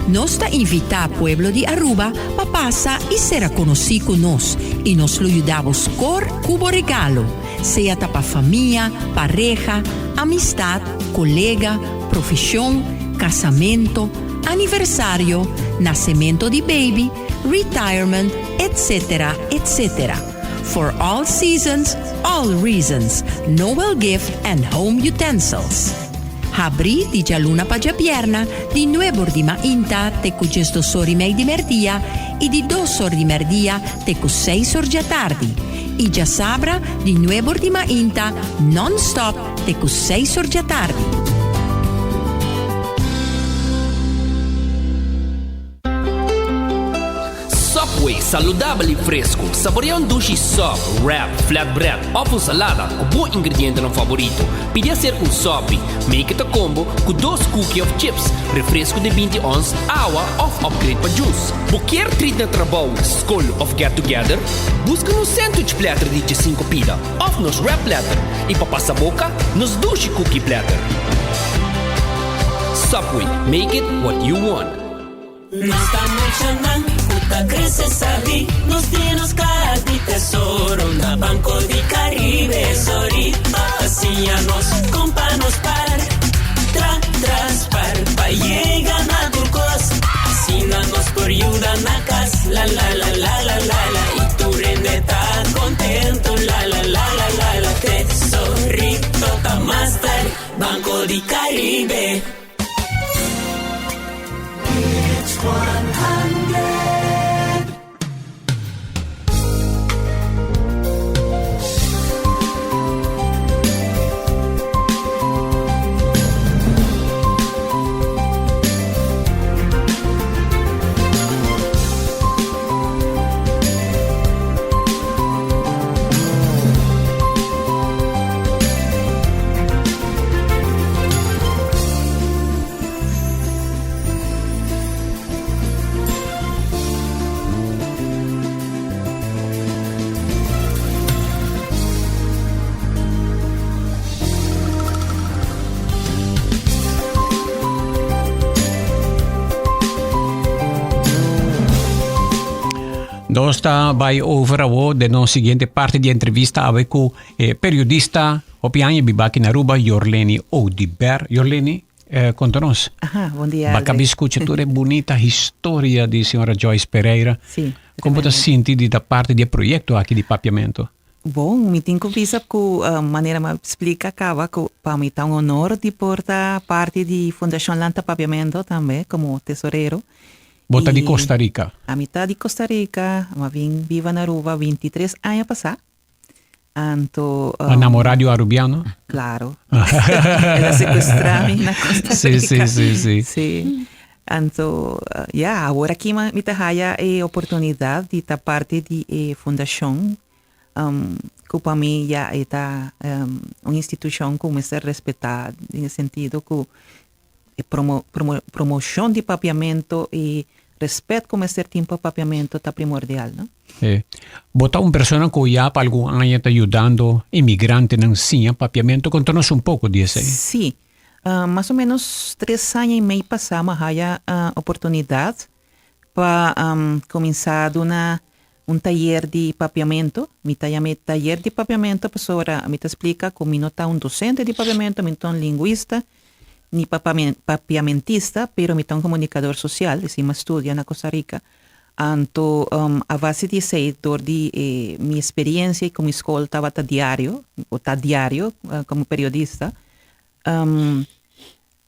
Nos ta invita pueblo di Aruba pa pasa y sera conoci cu nos y nos lo yuda bo score cu bo regalo, sea ta pa famia, pareha, amistad, colega, profesion, casamento, aniversario, nacemento di baby, retirement, etc. Etc. For all seasons, all reasons, Noel Gift and Home Utensils. Habri di djaluna pa djabierna di nuebor di mainta te cu diesdosor y mei di merdia y di dosor di merdia te cu seisor djatardi y djasabra di nuebor di mainta non-stop te cu seisor djatardi. Subway, saludabel y fresco. Saborea un dushi sub, wrap, flatbread of un salada cu bo ingredientenan favorito. Pidi acerca un sopi, make it a combo cu dos cookie of chips, refresco di binti ons, awa of upgrade pa juice. Bo kier treat na trabou, scol of get together? Busca nos sandwich platter di djesinco pida of nos wrap platter y pa pasa boca, nos dushi cookie platter. Subway, make it what you want. Nos ta muchanan ku ta krese sabí, nos tin nos kaha di tesoro na Banco di Caribe. Sorry pa siña nos kon pa nos par, tra tras par pa yega na tur kos. Asina. kas, la la la la la la la I tur hende ta contento, la la la la la la Tesorito ta master, Banco di Caribe. Hits 100. Nos ta bai over awo den nos siguiente parti di entrevista awe ku eh, periodista hopi aña biba aki na Aruba, Yorleni Oduber. Yorleni, Eh, conta nos. Aha, bon dia. Baka bi scucha tur e bunita historia di señora Joyce Pereira. Sí. Como ta sinti di ta parte di e proyecto aki di Papiamento? Bon, mi tin ku bisa ku uh, manera mi splika kaba ku pa mi ta un honor di por ta parte di Fundacion Lanta Papiamento tambe como tesorero. Bo ta di Costa Rica? Ami ta di Costa Rica, ma vin biba na Aruba 23 aña pasá. Anto, um, namorá di un arubiano? Claro. El a secuestrá mi na Costa Rica. Sí, sí, sí, sí. Sí. Anto, uh, ja, awor aki mi ta haya e oportunidad di ta parte di e fundacion, um, ku pa mi ja e ta um, un institucion ku mester respetá den e sentido ku E promo, promo, promocion di papiamento y respet cu mester tin pa papiamento ta primordial, no? E. Bo ta un persona cu ya pa algun aña ta yudando inmigrantenan siña papiamento. Conta nos un poco di esey. Sí. Mas o menos tres aña y mei pasá mi a haya oportunidad pa cuminsa duna un tayer di papiamento. Mi ta yama e tayer di papiamento pasobra mi ta splica cu mi no ta un docente di papiamento, mi no ta un linguista ni papiamentista, pero mi ta un comunicador social, esey mi a studia na Costa Rica. Anto a base di esey dor di e mi experiencia y cu mi scol tabata diario, o ta diario como periodista,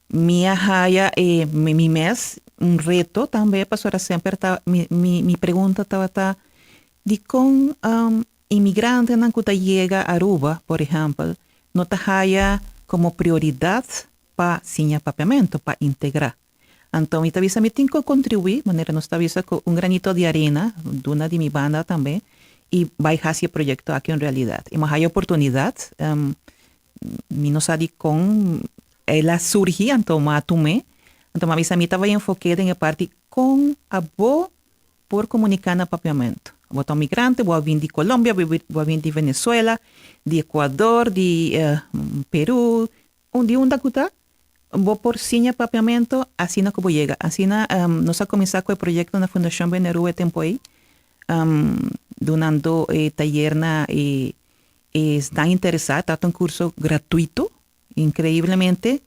Mi a haya e mi mes un reto tambe pasobra semper ta mi mi mi pregunta tabata dikon inmigrantenan ku ta yega Aruba por ehèmpel no ta haya komo prioridat pa siña papiamentu pa integrá. Anto mi ta bisa mi tin ku kontribuí manera nos ta bisa ku un granito di arena duna di mi banda tambe i bai hasi e proyekto aki un realidat. I mi a haya oportunidat Mi no sa dikon el a surgi, anto m'a tum'é. Anto m'a bisa mi ta bai enfoké den e parti kon abo por komuniká na papiamentu. Abo ta un migrante, bo a bin di Colombia, bo a bin di Venezuela, di Ecuador, di Peru, un di unda ku ta, bo por siña papiamentu asina ku bo yega. Asina nos a kuminsá ku e proyekto na Fundashon Beneru e tempu ei, dunando e tayer na e Esnan interesá ta ta un kurso gratuito. Inkreiblemente,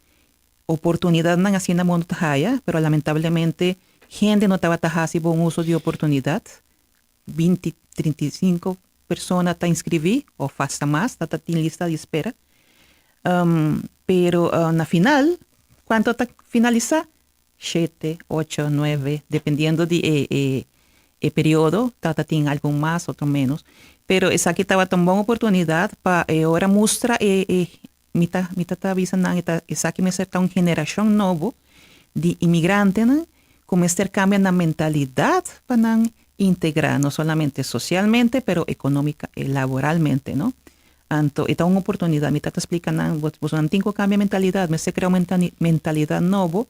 oportunidatnan asina mundu ta haya, pero lamentablemente hende no tabata hasi bon uso di oportunidat. Binti, 35 persona ta inskribí òf asta mas, ta ta tin lista di espera. Pero na final, kuantu ta finalisá? Shete, ocho, nuebe, dependiendo di e e e periodo, tabata tin algun mas, otro menos. Pero esaki tabata un bon oportunidad pa e ora mustra e e mi ta mi ta ta bisa nan e ta esaki mester ta un generacion nobo di inmigrantenan cu mester cambia nan mentalidad pa nan integra no solamente socialmente pero economica e laboralmente, no. Anto e ta un oportunidad. Mi ta ta splica nan, bo bosonan tin cu cambia mentalidad, mester crea un mentalidad nobo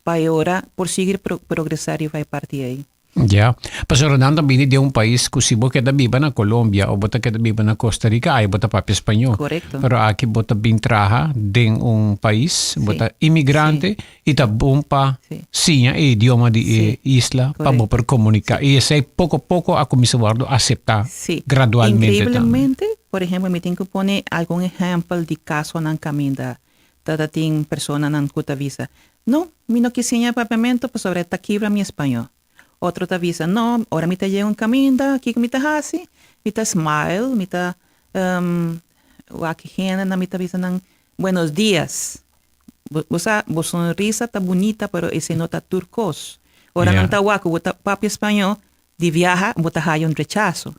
pa e ora por sigui progresa riba e parti ey. Ya. Pasobra nan ta bini den un pais cu si bo keda biba na Colombia o bo ta keda biba na Costa Rica ay bo ta papia spañó. Correcto. Pero aki bo ta bin traha den un pais, bo ta inmigrante y ta bon pa siña e idioma di e isla pa bo por comunica. Y esey poco poco a cuminsa wordo acepta gradualmente tambe. Increiblemente, por ehempel, mi tin cu pone algun ehempel di casonan caminda ta ta tin personanan cu ta bisa, No, mi no kier siña papiamento pasobra e ta kibra mi español. Otro ta bisa, no, ora mi ta yega un caminda, kico mi ta haci? Mi ta smile, mi ta um, wak hendenan, mi ta bisa nan, buenos dias. Bo, bo sa, bo sonrisa ta bunita, pero esey no ta tur cos. Ora nan ta wak cu bo ta papia spañó, di viaha bo ta haya un rechazo.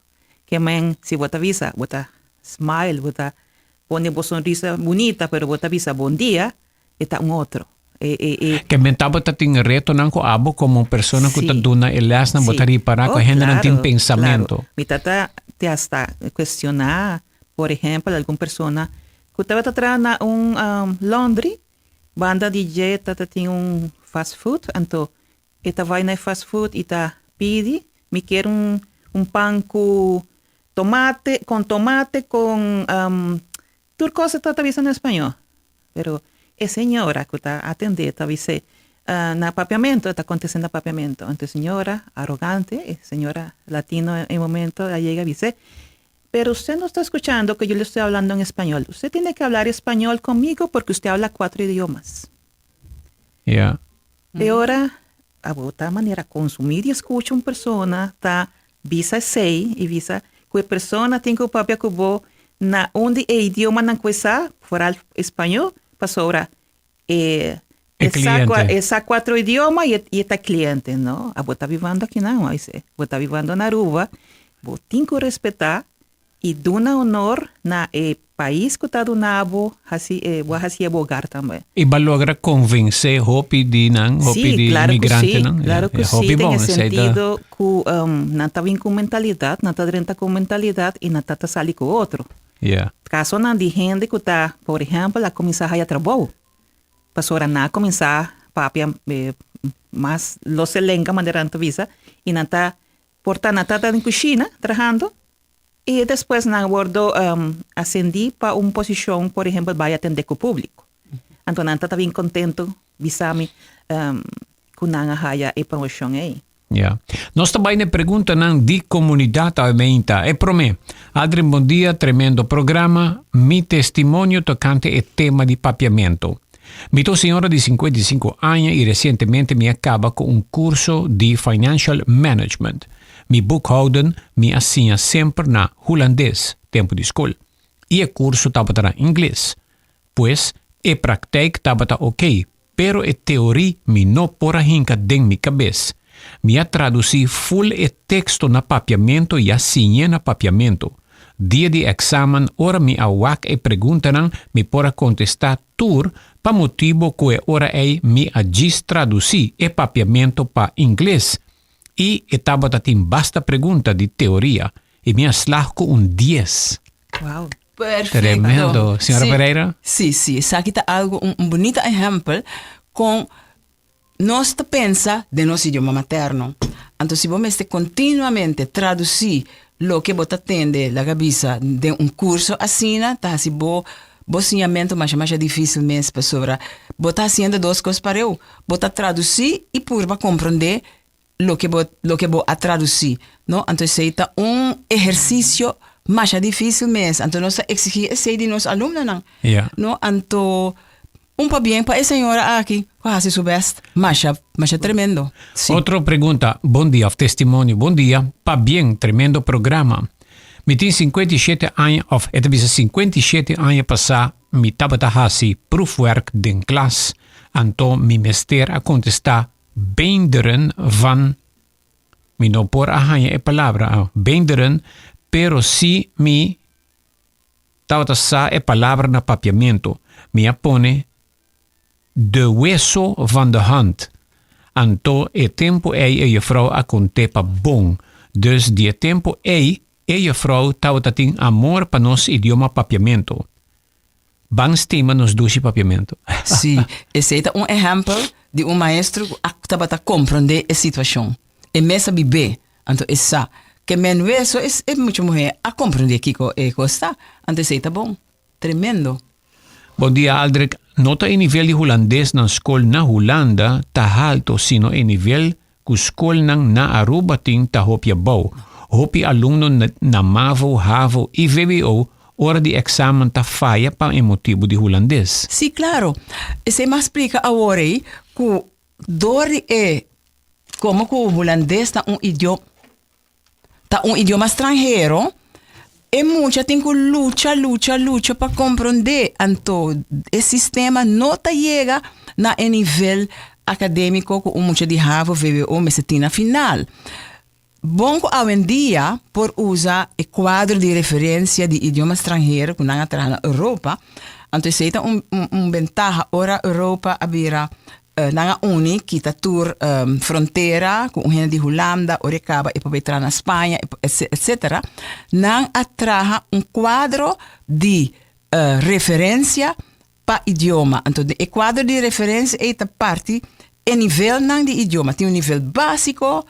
Ke men, si bo ta bisa, bo ta smile, bo ta pone bo sonrisa bunita, pero bo ta bisa bon dia, e ta un otro. E, e, e. Ke men tabata tin retonan ku abo komo persona ku ta duna e lèsnan, bo ta ripará ku Oh, hendenan tin claro, pensamento. claro. Mi tata te hasta cuestioná, por ehempel, algun persona ku tabata traha na un laundry, banda di dje tata tin un fast food, anto e ta bai na e fast food i ta pidi, mi kier un un pan ku tomate, con tomate, con Tur cos e ta bisa na español, pero e señora cu ta atende ta bis'e na papiamento, e ta contesta na papiamento. Anto e señora arogante, e señora latino e momento a yega a bis'e, Pero usted no está escuchando que yo le estoy hablando en español. Usted tiene que hablar español conmigo porque usted habla cuatro idiomas. Ya. E ora abo ta manera consumí di escucha un persona ta Bisa esei i bisa ku e persona tin ku papia ku bo na un di e idiomanan ku e sa, foral spañó, pasobra e E sa kliente. e sa kuatro idioma i e ta kliente, no. Abo ta bibando akinan, oise. Bo ta bibando na Aruba, bo tin ku respetá I duna honor na e pais ku ta duna bo hasi e bo a hasi e bo hogar tambe. I bo a logra konvensé hopi di nan, hopi Sí, di klaro ku sí, imigrantenan? klaro ku Ya, sí, hopi den bon, e esei ta. sentido ku nan ta bin ku mentalidat, nan ta drenta ku un mentalidat i nan ta ta sali ku otro. Ya. Kasonan di hende ku ta, por ehèmpel, a kuminsá haya trabou, pasobra nan a kuminsá papia mas los e lenga manera nan ta bisa i nan ta Por ta nan tata den kushina trahando i despues nan wordo asendí pa un posishon, por ehempel bai atendé ku públiko. Anto nan tata bien kontento bisa mi ku nan a haya e promoshon ei. Ya. Nos ta bai na e preguntanan di komunidat awe meinta. E promé, Aldrin bon dia, tremendo programa. Mi testimonio tokante e tema di papiamentu. Mi ta un señora di 55 aña y recientemente mi a caba cu un curso di Financial Management. Mi boekhouden mi a siña semper na Hulandes, tempo di scol. Y e curso tabata na Ingles. Pues, e praktijk tabata ok, pero e teorie mi no por a hinca den mi cabes. Mi a traduci full e texto na Papiamento y a siñ'e na Papiamento. Dia di examen ora mi a wak e preguntanan mi por a contesta tur pa motibo cu e ora ey mi a djis traduci e papiamento pa ingles y e tabata tin basta pregunta di teoria y mi a slag cu un dies. Wow. Perfecto. Tremendo. Señora Sí. Pereira? Sí, sí. Esaki ta algo, un, un bunita ehempel con Nos ta pensa den nos idioma materno. Anto si bo mester kontinuamente tradusí loke bo ta tende laga bisa den un kurso asina, ta hasi bo bo siñamentu masha masha difísil mes pasobra bo ta hasiendo dos kos pareu. Bo ta tradusí i purba komprondé loke bo loke bo a tradusí, no? Anto esei ta un ehersisio masha difísil mes. Anto nos ta eksigí esei di nos alumnonan, no? Anto Un pabien pa e señora aki cu a haci su best. Masha, masha tremendo. Si. Otro pregunta, Bon dia of testimonio, Bon dia, pabien, tremendo programa. Mi tin 57 aña of e ta bisa 57 aña pasá mi tabata hasi proefwerk den klas, anto mi mester a kontestá beenderen van mi no por a haña e palabra beenderen pero si mi Tabata sa e palabra na papiamento, mi a pone de hueso van de hand. Anto e tempo ei e juffrouw a cont'é pa bon. Dus di e tempo ei e juffrouw tabata tin amor pa nos idioma papiamento. Ban stima nos dushi papiamento. Sí, esei ta un ehèmpel di un maestro ku a tabata komprondé e situashon. E mes a bib'é. Anto e sa ke men weso es e mucha muhé a komprendé kiko e kos ta. Anto esei ta bon. Tremendo. Bon dia Aldrich, no ta e nivel di hulandes nan skol na Hulanda ta halto sino e nivel ku skolnan na Aruba tin ta hopi abou. Hopi alumno na mavo, havo i vwo ora di eksamen ta faya pa e motibu di hulandes. Sí, klaro. Esei mas splika awor ei ku dor di e. Komo ku hulandes ta un idioma ta un idioma stranhero, e mucha tin ku lucha, lucha, lucha pa komprondé. Anto e sistema no ta yega na e nivel akadémiko ku un mucha di havo, vwo mester tin na final. Bon ku awendia por usa e kuadro di referensia di idioma stranhero ku nan a traha na Europa, anto esei ta un un bentaha ora Europa a bira nan a uni kita tur frontera ku un hende di Hulanda ora e kaba e por bai traha na Spaña etcetera, nan a traha un kuadro di referensia pa idioma. Anto den e kuadro di referensia ei ta parti e nivelnan di idioma. Tin un nivel básiko,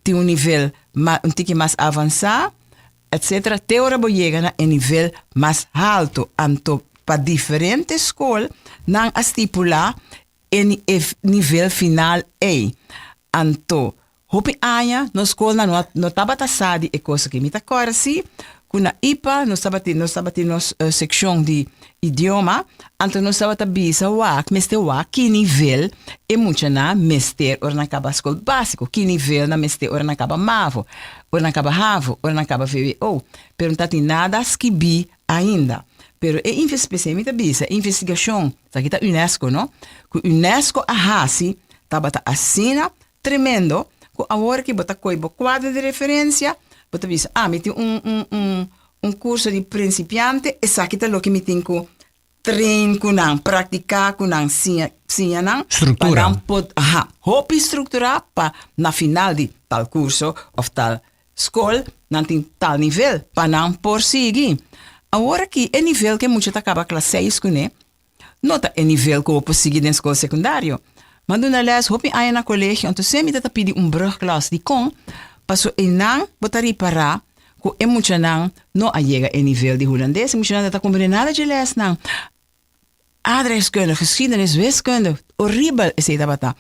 tin un nivel un tiki mas avansá, etcetera, te ora bo yega na e nivel mas haltu. Anto pa diferente skol nan a stipulá e e nivel final ei. Anto Hopi aña nos skolnan no a no tabata sa di e kos aki. Mi ta kòrda si ku na ipa nos tabatin nos tabatin nos sekshon di idioma, anto nos tabata bisa wak mester wak ki nivel e muchanan mester ora nan kaba skol básiko, ki nivel nan mester ora nan kaba mavo, ora nan kaba havo, ora nan kaba vwo. Pero no tatin nada skibí ainda. Pero e inves p'esei mi ta bisa e investigashon, esaki ta unesco no, ku unesco a hasi tabata asina Tremendo ku awor ki bo ta koy bo kuadro di referensia, bo ta bisa, ah, mi tin un un un un kurso di prinsipiante, esaki ta loke mi tin ku train ku nan, praktiká ku nan, siña siña nan pa Struktura. nan por, aha, hopi strukturá pa na final di tal kurso òf tal skol nan tin tal nivel pa nan por sigui. Awor aki e nivel ku e mucha ta kaba klas seis kuné, No ta e nivel ku bo por sigui den skol sekundario. M'a duna lès hopi aña na kolegio, anto semper mi ta ta pidi un brugklas. Dikon? Paso einan bo ta ripará ku e muchanan no a yega e nivel di hulandes. E muchanan no ta komprendé nada dje lèsnan. Aardrijkskunde, geschiedenis, wiskunde, horibel esei tabata.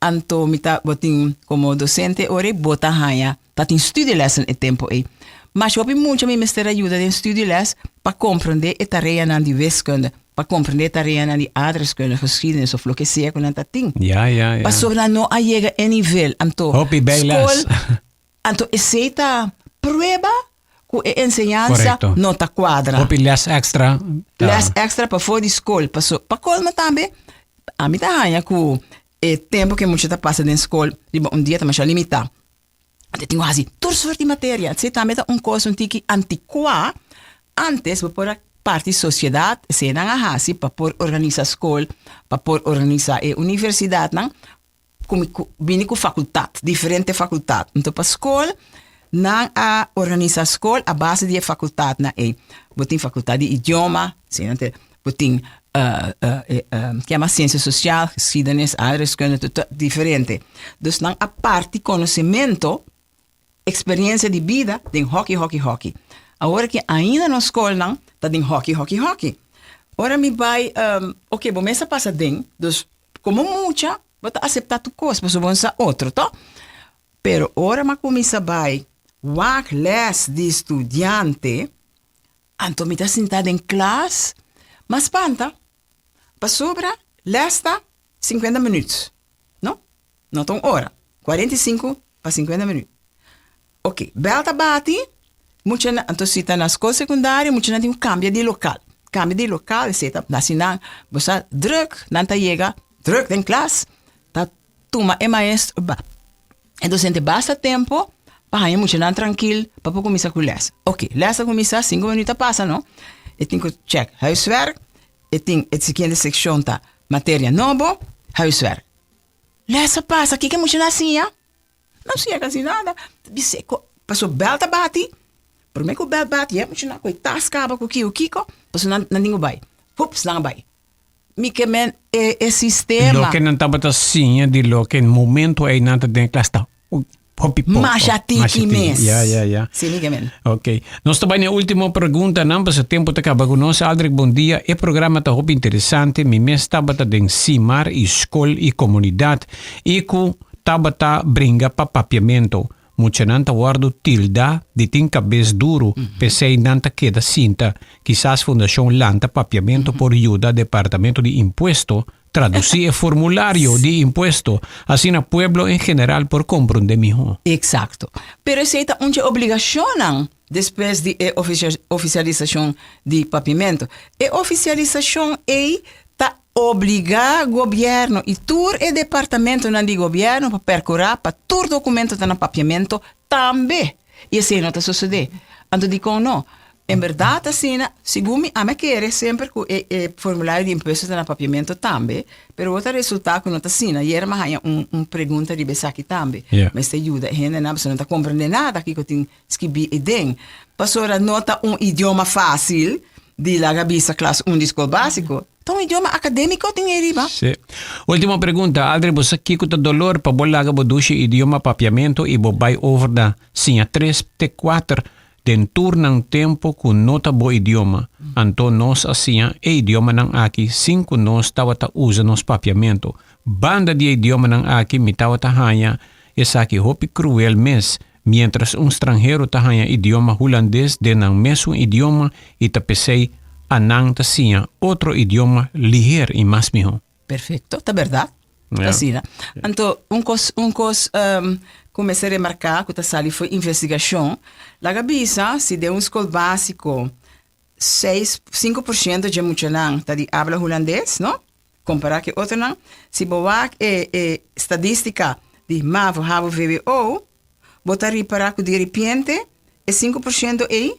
Anto mi ta bo tin komo dosente ora ei bo ta haña ta tin studielessen e tempu ei. Masha hopi mucha mi mester a yuda den studieles pa komprendé e tareanan di wiskunde, pa komprendé e tareanan di aardrijkskunde, geschiedenis of loke sea ku nan ta tin. Ja, ja, ja. Pasobra nan no a yega e nivel. Anto Hopi bijles. skol, anto esei ta prueba ku e enseñansa Korekto. no ta kuadra. Hopi les extra. Ta. Les extra pafó di skol. Paso pa kolmo tambe ami ta haña ku e tempu ku e mucha ta pasa den skol riba un dia ta masha limitá. Anto e tin ku hasi tur sort di materia. Esei tambe ta un kos un tiki antikuá. Antes bo por a parti sosiedat, esei nan a hasi pa por organisá skol, pa por organisá e universidatnan, ku mi ku bini ku fakultat, diferente fakultat. Anto pa skol nan a organisá skol a base di e fakultatnan ei. Bo tin fakultat di idioma, si nan te bo tin ke yama siensia sosial, geschiedenis, aardrijkskunde, tur ta diferente. Dus nan a parti konosementu, eksperensia di bida den hòki, hòki, hòki. Awor aki ainda nos skolnan ta den hòki, hòki, hòki. Ora mi bai, oke bo mes a pasa den, dus komo mucha bo ta aseptá tur kos pasobra bo no sa otro, to? Pero ora mi a kuminsá bai wak lès di studiante, Anto mi ta sinta den klas, m'a spanta, pasobra les ta sinkuenta minüt, no? No ta un ora, 45 pa sinkuenta minüt. Oke, bèl ta bati, muchanan, anto si ta na skol sekundario, muchanan tin ku kambia di lokal, kambia di lokal, esei ta hasi nan, bo sa drùk, nan ta yega drùk den klas, ta tuma e maestro, E docente basta tempo pa haña muchanan trankil pa por kuminsá ku lès. Oke, lès a kuminsá, sinku minüt a pasa no. E tin ku chèk huiswerk, e tin e sigiente sekshon ta materia nobo, huiswerk. Lès a pasa, kiko e muchanan a siña? No siña kasi nada. Bis'é ku pasobra bèl ta bati, promé ku bèl bati e muchanan ku e tas kaba ku kiko kiko, pasobra nan tin ku bai. Hups, nan a bai. Mi ke men e e sistema. Loke nan tabata siña di loke momento ei nan ta den klas ta hopi poko. Masha tiki mes. Ya, ya, ya. Si, mi ke men. Ok. Nos ta bai na e ultimo preguntanan pasobra tempo ta kaba ku nos. Aldrich, bon dia. E programa ta hopi interesante. Mi mes tabata den Simar i skol i komunidat i ku tabata bringa pa papiamento. Muchanan ta wòrdu tilda di tin kabes duru, p'esei nan ta keda sinta. Kisas Fundashon Lanta Papiamentu por yuda Departamento di Impuesto Traducí e formulario di impuesto, asina pueblo en general por comprende miho. Exacto. Pero esey ta un dje obligacionnan despues di e oficialisacion di Papiamento. E oficialisacion ey ta obliga gobierno y tur e departamentonan di gobierno pa percura pa tur documento ta na Papiamento tambe. Y esey no ta sosode. Anto dicon no? En berdad asina, segun mi, ami a kere semper cu e e formulario di impuesto ta na Papiamento tambe, pero bo ta resulta cu no ta asina. Ayer mi a haña un un pregunta riba esaki tambe. Mester yuda e hendenan pasobra no ta comprende nada kico tin skibí eden. Pasobra no ta un idioma fácil di laga bisa klas un di skol básiko. Ta un idioma akadémiko tin ei riba. Sí. Último pregunta, Aldrich, bo sa kiko ta dolor pa bo laga bo dushi idioma Papiamento i bo bai over na siña tres te kuater den tur nan tempu ku no ta bo idioma? Anto nos a siña e idiomanan aki sin ku nos tabata usa nos Papiamento. Banda di e idiomanan aki mi tabata haña esaki hopi kruel mes. Miéntras un stranhero ta haña idioma hulandes den nan mesun idioma i ta p'esei a nan ta siña otro idioma liher i mas mihó. Perfecto, ta berdad. Ta asina. Anto, un kos, un kos ku mester remarká ku ta sali for investigashon, laga bisa si den un skol básiko seis, 5% dje muchanan ta di abla hulandes, no? Kompará ku e otronan. Si bo wak e e stadístika di mavo, havo, vwo, bo ta ripará ku diripiente e 5% ei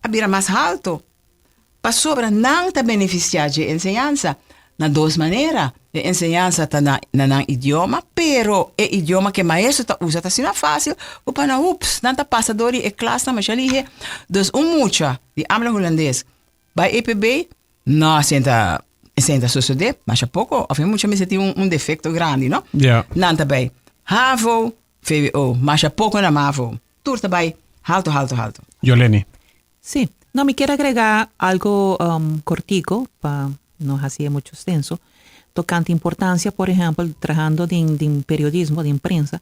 a bira mas halto. Pasobra nan ta benefisiá dje enseñansa na dos manera. E enseñansa ta na na nan idioma, pero e idioma ku e maestro ta usa ta asina fásil ku pa nan ups, nan ta pasa dor di e klasnan masha lihe. Dus un mucha di abla hulandes bai EPB, no esei ta esei ta sosodé masha poko òf e mucha mester tin un un defekto grandi no. Nan ta bai havo, vwo, masha poko na mavo. Tur ta bai halto halto halto. Yoleni. Sí. No, mi kier agrega algo cortico pa no hacié mucho extenso, tocante importancia, por ehempel, trahando den den periodismo, den prensa,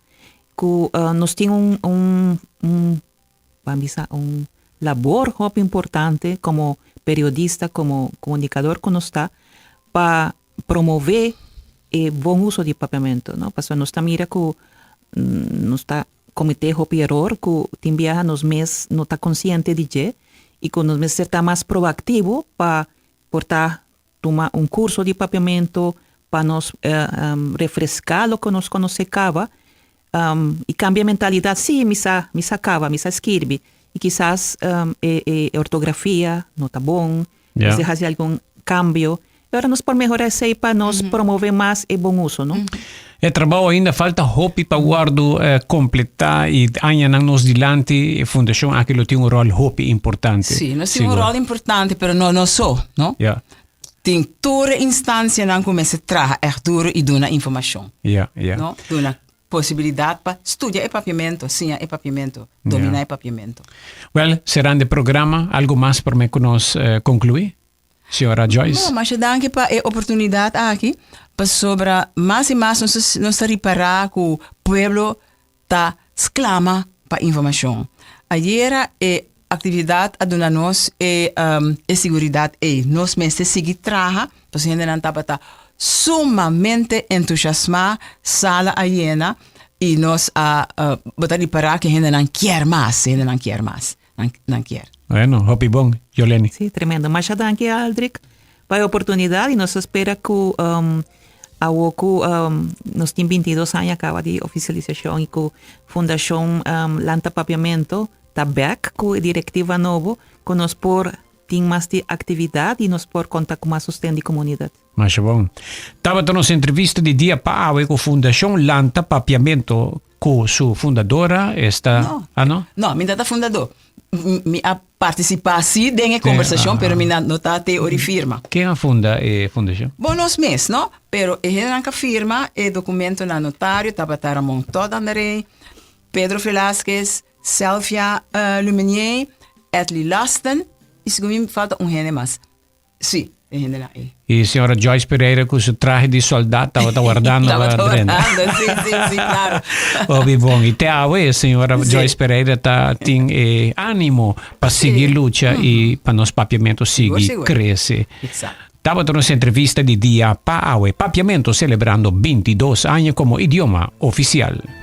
cu nos tin un un un ban bisa un labor hopi importante como periodista, como comunicador cu nos ta, pa promove e bon uso di papiamento, no? Pasobra nos ta mira cu nos ta comete hopi eror cu tin biaha nos mes no ta consciente di dje y cu nos mester ta mas proactivo pa por ta tuma un curso di papiamento pa nos refresca loke nos conoce caba y cambia mentalidad. Si, mi sa, mi sa caba, mi sa skirbi y kisas e ortografia no ta bon, mester haci algun cambio. Y ora nos por mehora esey pa nos promove mas e bon uso, no? E trabou ainda falta hopi pa wordo completa y añanan nos dilanti e fundacion aki lo tin un rol hopi importante. Si, nos tin un rol importante, pero no nos so, no? Tin tur e instancianan cu mester traha echt duro y duna informacion. No? Duna posibilidad pa studia e papiamento, siña e papiamento, domina e papiamento. Well, cerrando e programa, algo mas prome cu nos conclui? Señora Joyce. No, masha danki pa e oportunidad aki, pasobra mas y mas nos nos ta ripara cu pueblo ta sclama pa informacion. Ayera e actividad a duna nos e e siguridad ey. Nos mester sigui traha, pasobra hendenan tabata sumamente entusiasma, sala a yena y nos a bo ta ripara cu hendenan kier mas, hendenan kier mas. Nan, nan kier. Bueno, hopi bon, Yoleni. Sí, tremendo. Masha danki, Aldrich, pa e oportunidad y nos ta spera cu um, awo cu um, nos tin 22 aña caba di oficialisacion y cu Fundacion um, Lanta Papiamento ta back cu e directiva nobo, cu nos por tin mas di actividad y nos por conta cu mas sosten di comunidad. Masha bon. Tabata nos entrevista di dia pa awe cu Fundacion Lanta Papiamento cu su fundadora esta... No. Ah, no? No, mi no ta fundador. Mi a participa si den e conversacion, pero mi no ta te ori firma. Ken a funda e fundacion? Bon, nos mes, no? Pero e hendenan cu a firma e documento na notario tabata Ramon Todd André, Pedro Velasquez, Selfia Lumenier, Edley Lasten y segun mi falta un hende mas. Sí, e hendenan ei. Y señora Joyce Pereira cu su trahe di soldat tabata wardando pa Tabata drenta. wardando, sí, sí, sí, claro. Hopi bon. Y te awe, señora Sí. Joyce Pereira ta tin e animo pa sigui lucha y pa nos papiamento sigui Sigur, sigur. crece. Exacto. Tabata nos entrevista di dia pa awe, Papiamento celebrando 22 aña como idioma oficial.